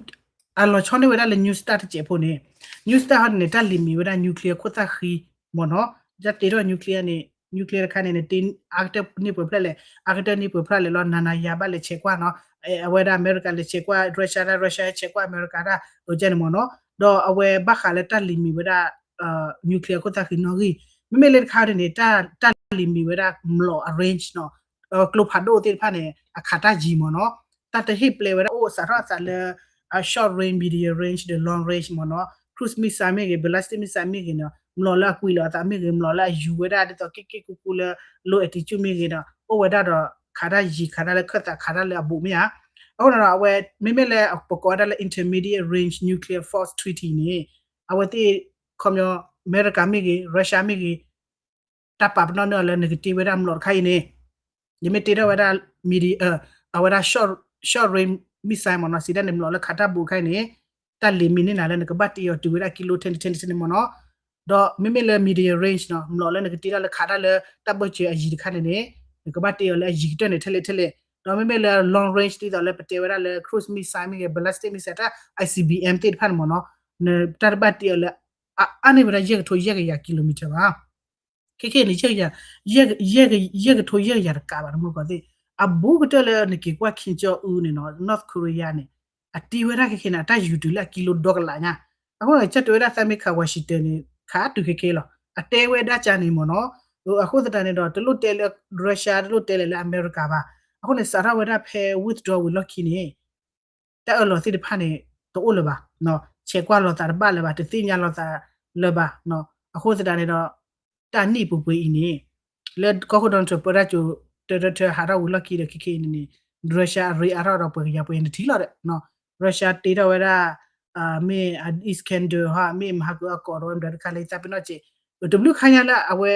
အလီၤဆီန့ၢ်ဝဲဒၣ်လၢ New Start တစဲးဖိန့ၣ်, New Start ဟီန့ၣ် တၢ်လံၤမံၤဝဲဒၣ် nuclear ခိၣ်သၣ်ဃံမ့ၢ်နီၤ, တၢ်တ့ထီၣ် nuclear န့ၣ် nuclear တခါန့ၣ် အကတၢၢ်န့ၢ်ပှဲၤဖျၢၣ်လဲၣ်, အကတၢၢ်န့ၢ်ပှဲၤဖျၢၣ်လဲၣ်လီၤ နၤနၤယၤဘၣ်လဲၤဆဲးကွၢ်နီၤ, အဝဲဒၣ်အမဲရကၤလဲၤဆဲးကွၢ် Russia ဒၣ် Russia ဟဲဆဲးကွၢ်အမဲရကၤဒၣ် အကဲန့ၣ်မ့ၢ်နီၤ, ဒီးအဝဲဘၣ်ဃးလၢတၢ်လံၤမံၤဝဲဒၣ် nuclear ခိၣ်သၣ်ဃံနီၣ်ဂံၢ်, မ့မ့ၢ်လၢတခါန့ၣ် တၢ်လံၤမံၤဝဲဒၣ်မျိာ်အ range နီၤ, ကျိဖးဒိၣ်သ့ၣ်တဖၣ်န့ၣ် အခးတၢ်ယံၤမ့ၢ်နီၤ, တၢ်တဟ့ၣ်ပျဲဝဲဒၣ်အိၣ်စးထီၣ်အသးလၢ အ short range, medium range ဒီး long range မ့ၢ်နီၤ, cruise missile မ့ၢ်ဂ့ၤ ballistic missile မ့ၢ်ဂ့ၤနီၤ, မျိာ်လၢအကွံာ်လီၤအသးမ့ၢ်ဂ့ၤ မျိာ်လၢအယူၤဝဲဒၣ်ဒ်သိးက့ၣ်က့ၣ်ကူကူလၢ low altitude မ့ၢ်ဂ့ၤဒီး အိၣ်ဝဲဒၣ်ဒီးခးတၢ်ယံၤခးတၢ်လၢခၢၣ်သးခးတၢ်လၢအဘူးမ့ၢ်ဧါ, အဃိန့ၣ်ဒီး အဝဲ မ့မ့ၢ်လၢပကိးဝဲဒၣ်လၢ Intermediate Range Nuclear Force Treaty န့ၣ် အဝဲသ့ၣ် ခီပညီ အမဲရကၤမ့ၢ်ဂ့ၤ Russia မ့ၢ်ဂ့ၤ တၢ်ပာ်ပနီၣ်န့ၢ်အီၤလၢနကတ့ဝဲဒၣ်မျိာ်တခါအံၤန့ၣ်, ယမ့ၢ်တ့ထီၣ်ဝဲဒၣ် medi အဝဲဒၣ် short, short range missile မ့ၢ်နီၤ, စံးတၢ်န့ၣ် မျိာ်လၢခးတၢ်ဘူးတခါအံၤန့ၣ် တၢ်လံၤမံၤန့ၢ်နၤလၢနကဘၣ်တ့အီၤတုၤဝဲဒၣ် ကံလိ ထဲန့ၣ်ထဲန့ၣ်မ့ၢ်နီၤ, ဒီးမ့မ့ၢ်လၢ medium range နီၤ မျိာ်လၢနကတ့ထီၣ်လၢခးတၢ်လၢတၢ်ဘၢၣ်စၢၤအယံၤတခါန့ၣ်န့ၣ် နကဘၣ်တ့အီၤလၢအယံၤကတၢၢ်န့ၣ်ထဲလဲၣ်ထဲလဲၣ်, ဒီးမ့မ့ၢ်လၢ long range ဒ်သိးလၢပတဲဝဲဒၣ်လၢ cruise missile မ့ၢ်ဂ့ၤ ballistic missile တၢ် ICBM သ့ၣ်တဖၣ်န့ၣ်မ့ၢ်နီၤ, နတၢ်တဘၣ်တ့အီၤလၢ အါန့ၢ်ဝဲဒၣ် ယဲၢ်ကထိယဲၢ်ကယၤ kilometer ဘၣ်. ခဲခဲအံၤန့ၣ် ယဲၢ်ကထိယဲၢ်ကယၤတကးဘၣ် တမူတကိးသ့ၣ် အဘူးကတၢၢ်လၢနက့ၤကွၢ် Kim Jong Un န့ၣ်နီၤ North Korea န့ၣ် အတ့ဝဲဒၣ်ခဲခဲန့ၣ် အတၢ်ယူၤတုၤလၢအကံလိဒီကလးညါ, အဃိန့ၣ် ကၢ်တဲဝဲဒၣ်သးမ့ၢ်ခး Washington န့ၣ် ခးတုၤခဲခဲလီၤ. အတဲဝဲဒၣ်ကန့ၣ်မ့ၢ်နီၤ, အဃိသတးန့ၣ်ဒီး တလိၣ်တဲလၢ Russia တလိၣ်တဲလၢ လၢအမဲရကၤဘၣ်. အဃိန့ၣ် စးထီၣ်ဝဲဒၣ်ဖဲ withdraw ဝံၤလီၢ်ခံန့ၣ် တၢ်အၢၣ်လီၤသ့ၣ်တဖၣ်န့ၣ် တအိၣ်လၢၤဘၣ်, ဆဲးကွၢ်လိာ်သးတဘၣ်လၢၤဘၣ်, တသ့ၣ်ညါလိာ်သးလၢၤဘၣ်. အဃိသတးန့ၣ်ဒီး တၢ်နံၣ်ပူၤပှဲၤအံၤန့ၣ် လၢကီၢ်ခိၣ် Donald Trump ပၢတၢ်ကၠိ တၢတၢဟးထီၣ်ဝံၤလီၢ်ခံဒီး ခဲခဲအံၤန့ၣ်န့ၣ် Russia အရ့အါထီၣ်ဒီးပှဲၤကယၤပှဲၤနထံၣ်လီၤဒီး Russia တ့ထီၣ်ဝဲဒၣ် မ့ၢ် Iskander ဟီ မ့ၢ်မဟါကအီၣ်ကိးဒီးဝဲမတၤတခါလၢသးပ့ၤနီၣ်စ့ၢ် တဘျုးခါညါလၢအဝဲ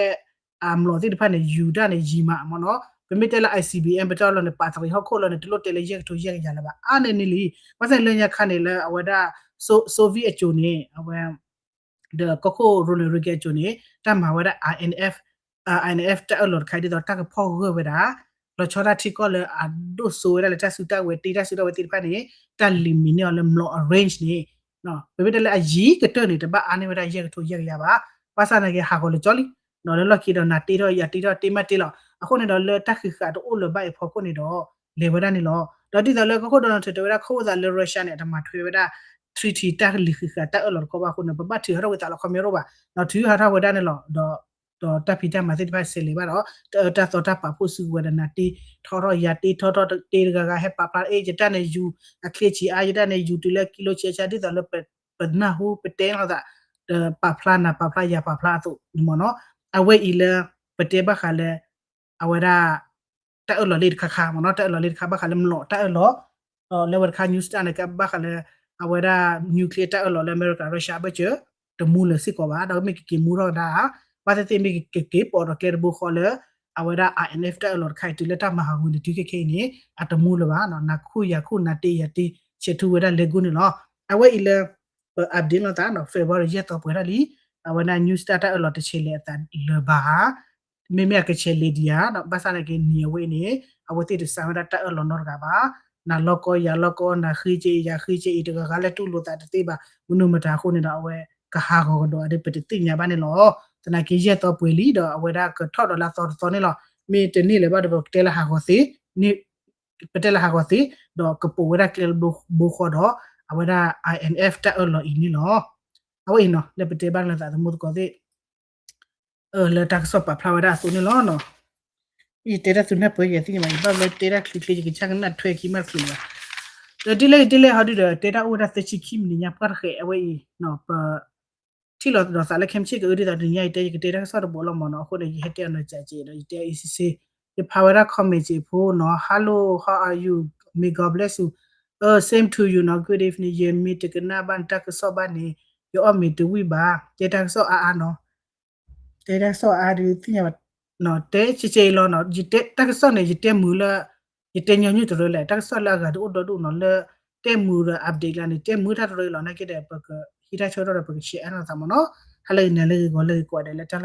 အမျိာ်သ့ၣ်တဖၣ်န့ၣ် ယူၤတၢ်န့ၣ် ယံၤမးမ့ၢ်နီၤ, ပမ့ၢ်တဲလၢ ICBM ပတဲအီၤလီၤန့ၣ် ပာ်တရံးဟီၣ်ခိၣ်လီၤန့ၣ် တလိၣ်တဲလၢယဲၢ်ကထိယဲၢ်ကယၤလၢၤဘၣ် အါန့ၢ်န့ၣ်လံ. ဘၣ်ဆၣ်လၢညါခါန့ၣ်လၢအဝဲဒၣ် Soviet အစိၤန့ၣ် အဝဲ ဒီးကီၢ်ခိၣ် Ronald Reagan အစိၤန့ၣ် တၢ်မၤဝဲဒၣ် INF, INF တၢ်အၢၣ်လီၤတခါဒ်သိးတၢ်ကဖီၣ်ဂၢၢ်ဝဲဒၣ် လီၤဆီဒၣ်ထံကီၢ်လၢအဒိၣ်စိဝဲဒၣ်လၢတၢ်စုတၢ်ဝဲၤ တ့တၢ်စုတၢ်ဝဲၤသ့ၣ်တဖၣ်န့ၣ် တၢ်လံၤမံၤန့ၢ်အီၤလၢမျိာ်အ range န့ၣ် ပမ့ၢ်တဲလၢအယံၤကတၢၢ်န့ၣ် တဘၣ်အါန့ၢ်ဝဲဒၣ်ယဲၢ်ကထိယဲၢ်ကယၤဘၣ်. ဘၣ်ဆၣ်နာ်က့ ဟးဂီၤလၢာ်ကၠီလံ လၢလီၢ်ခံဒီးနၤတ့ထီၣ်ယၤတ့ထီၣ်တ့မးတ့လီၤ. အဃိန့ၣ်ဒီးလၢတၢ်ဃံးဃာ်တအိၣ်လၢၤဘၣ်အံၤဖီခိၣ်န့ၣ်ဒီး လဲၤဝဲဒၣ်န့ၣ်လီၤ. ဒီးဒ်သိးလၢကီၢ်ခိၣ် Donald Trump တဲဝဲဒၣ် ခီဖျိသးလၢ Russia န့ၣ် အတမၤထွဲဝဲဒၣ် treaty တၢ်လံၤဃံးဃာ်တၢ်အၢၣ်လီၤတခီဘၣ်အဃိန့ၣ် ပဘၣ်ထုးဟးထီၣ်ဝဲသးလီၤခီပညီတအိၣ်ဘၣ်. ဒီးထုးဟးထီၣ်ဝဲဒၣ်န့ၣ်လီၤ. ဒီး ဒီးတၢ်ဖံးတၢ်မၤသ့ၣ်တဖၣ်ဆဲးလဲၤဘၣ်ဒီး တၢ်အၢတၢ်သီတၢ်ပာ်ဖှိၣ်စုကဝဲၤဒီးနၤတ့ထီထီၣ်ယၤတ့ထီထီၣ်တ့တဂၤဂၤဟဲပာ်ဖျါ အ့ ယတၢ်န့ၣ်ယူၤ အချ့ဆံးအါ ယတၢ်န့ၣ်ယူၤတုၤလၢကံလိဆံးအါ ဒ်သိးလၢပနၢ်ဟူပတဲလိာ်သး ဒီးပာ်ဖျါနၤပာ်ဖျါယၤပာ်ဖျါအသိးန့ၣ်မ့ၢ်နီၤ. အဝဲအံၤလၢ ပတဲဘၣ်ဃးလၢ အဝဲဒၣ် တၢ်အၢၣ်လီၤလၢတခါခါမ့ၢ်နီၤ တၢ်အၢၣ်လီၤလၢတခါဘၣ်ဃးလၢမျိာ်တၢ်အၢၣ်လီၤ ဒီးလၢဝဲတခါ New Start န့ၣ် ကဘၣ်ဃးလၢ အဝဲဒၣ် nuclear တၢ်အၢၣ်လီၤလၢအမဲရကၤ Russia ဘၢၣ်စၢၤ တမူလၢၤစ့ၢ်ကီးဘၣ် ဒီးမ့ၢ်ကက့ၤမူထီၣ်ကဒါ ဘၣ်သ့ၣ်သ့ၣ်မ့ၢ်ကက့ၤပိာ်ဒီးကျဲတဘိဃီလၢ အဝဲဒၣ် INF တၢ်အၢၣ်လီၤတခါအံၤတုၤလၢတၢ်မၤဟးဂီၤန့ၣ်တုၤခဲခဲအံၤန့ၣ် အတမူလၢၤဘၣ် နၤခူၣ်ယၤခူၣ်နၤတ့ယၤတ့ ဆဲးထူဝဲဒၣ်လဲၤဂိၢ်န့ၣ်လီၤ. အဝဲအံၤလၢ ပ update လိာ်သး February ယဲၢ်သီပှဲၤထီၣ်လံ အဝဲဒၣ် New Start တၢ်အၢၣ်လီၤတဆဲးလဲၤအသးလၢၤဘၣ်ဧါ မ့မ့ၢ်အကဆဲးလဲၤဒံးဧါ ဘၣ်ဆၣ်သနာ်က့န့ၣ် အဝဲအံၤန့ၣ် အဝဲသ့ၣ်တစးဝဲဒၣ်တၢ်အၢၣ်လီၤနီတဂၤဘၣ် နၤလီၤကီယၤလီၤကီ နၤဃ့က့ၤယၤဃ့က့ၤ တဂၤဂၤလၢတူၢ်လိာ်သးတသ့ဘၣ် မနုၤမတၤအဃိန့ၣ်ဒီး အဝဲကဟးဂီၤကဒီးအဒ်ပတသ့ၣ်ညါဘၣ်န့ၣ်လီၤ. သနာ်က့ယဲၢ်သီပှဲၤလံဒီး အဝဲဒၣ်ကထီၣ်ဒီးလၢအသီတသီန့ၣ်လီၤ. မ့ၢ်တန့ၢ်လၢၤဘၣ်ဒီး ပကတဲလၢဟးဂီၤသ့ ပတဲလၢဟးဂီၤသ့ ဒီးကပိာ်ဝဲဒၣ်ကျဲဘိဃီဒီး အဝဲဒၣ် IMF တၢ်အၢၣ်လီၤအံၤန့ၣ်လီၤ. အဝဲအံၤနီၤ လၢပတဲဘၣ်လၢသးသမူသကိးသ့ၣ် လၢတၢ်ကစီၣ်ပာ်ဖျါဝဲဒၣ်အသိးန့ၣ်လီၤ. ယတဲတၢ်သုနၢ်ပၢၢ်ယဲၢ်သ့ၣ်ညါဘၣ် ယဘၣ်လၢတဲတၢ်ချ့ချ့ ယကစၢ်ကနၣ်ထွဲခံမးတချုးဘၣ်. ဒီးဒ်လဲၣ်ဒ်လဲၣ်ဟီဒုဒီး တဲတၢ်အိၣ်ဝဲဒၣ်သၢဆံခံမံးနံးညါပှၢ်တဃဲး အဝဲအံၤ ပ ထံၣ်လိာ်သးလၢခဲမုၢ်ဆ့ၣ်ကအုဒ်သိးတနံၤညါအံၤတဲ ယကတဲတၢ်ကစီၣ်တဘိလီၤမ့ၢ်နီၤ. အဃိန့ၣ် ယဟဲတဲအီၤနီၤ ကးက့ၤဒီး ယတဲအီၤ အံၤစ့စ့ ယဖးဝဲဒၣ် comment စ့ဖိနီၤ Hello, how are you? May God bless you. Same to you နီၤ Good evening. ယမ့ၢ်တကနၣ်ဘၣ်နတၢ်ကစီၣ်ဘၣ်န့ၣ် ယအီၣ်မ့ၤတဝံၣ်ဘၣ်. တဲတၢ်ကစီၣ်အါအါနီၤ တဲတၢ်ကစီၣ်အါဒုးသ့ၣ်ညါဘၣ် တဲကဲကဲအံၤလီၤနီၤ. ယတဲတၢ်ကစီၣ်န့ၣ် ယတဲမုာ်လၢ ယတဲညီနုၢ်တရၢလဲၣ် တၢ်ကစီၣ်လၢအဂၤတအိၣ်ဒီဒူၣ်နီၤ လၢတဲမုာ်ဒီး update လၢန့ၣ် တဲမုာ်တၢ်တရၢအံၤလီၤ. နာ်က့ဒီး ပကဟံးတၢ်ဆၢကတီၢ်ဒီး ပကဆဲးအါနီၤသးမ့ၢ်နီၤ. ဟါလၢအဂ့ၤ နၤလၢအဂ့ၤ ဂီၤလၢအဂ့ၤ ကိးဂၤဒဲးလၢတၢ်လီၢ်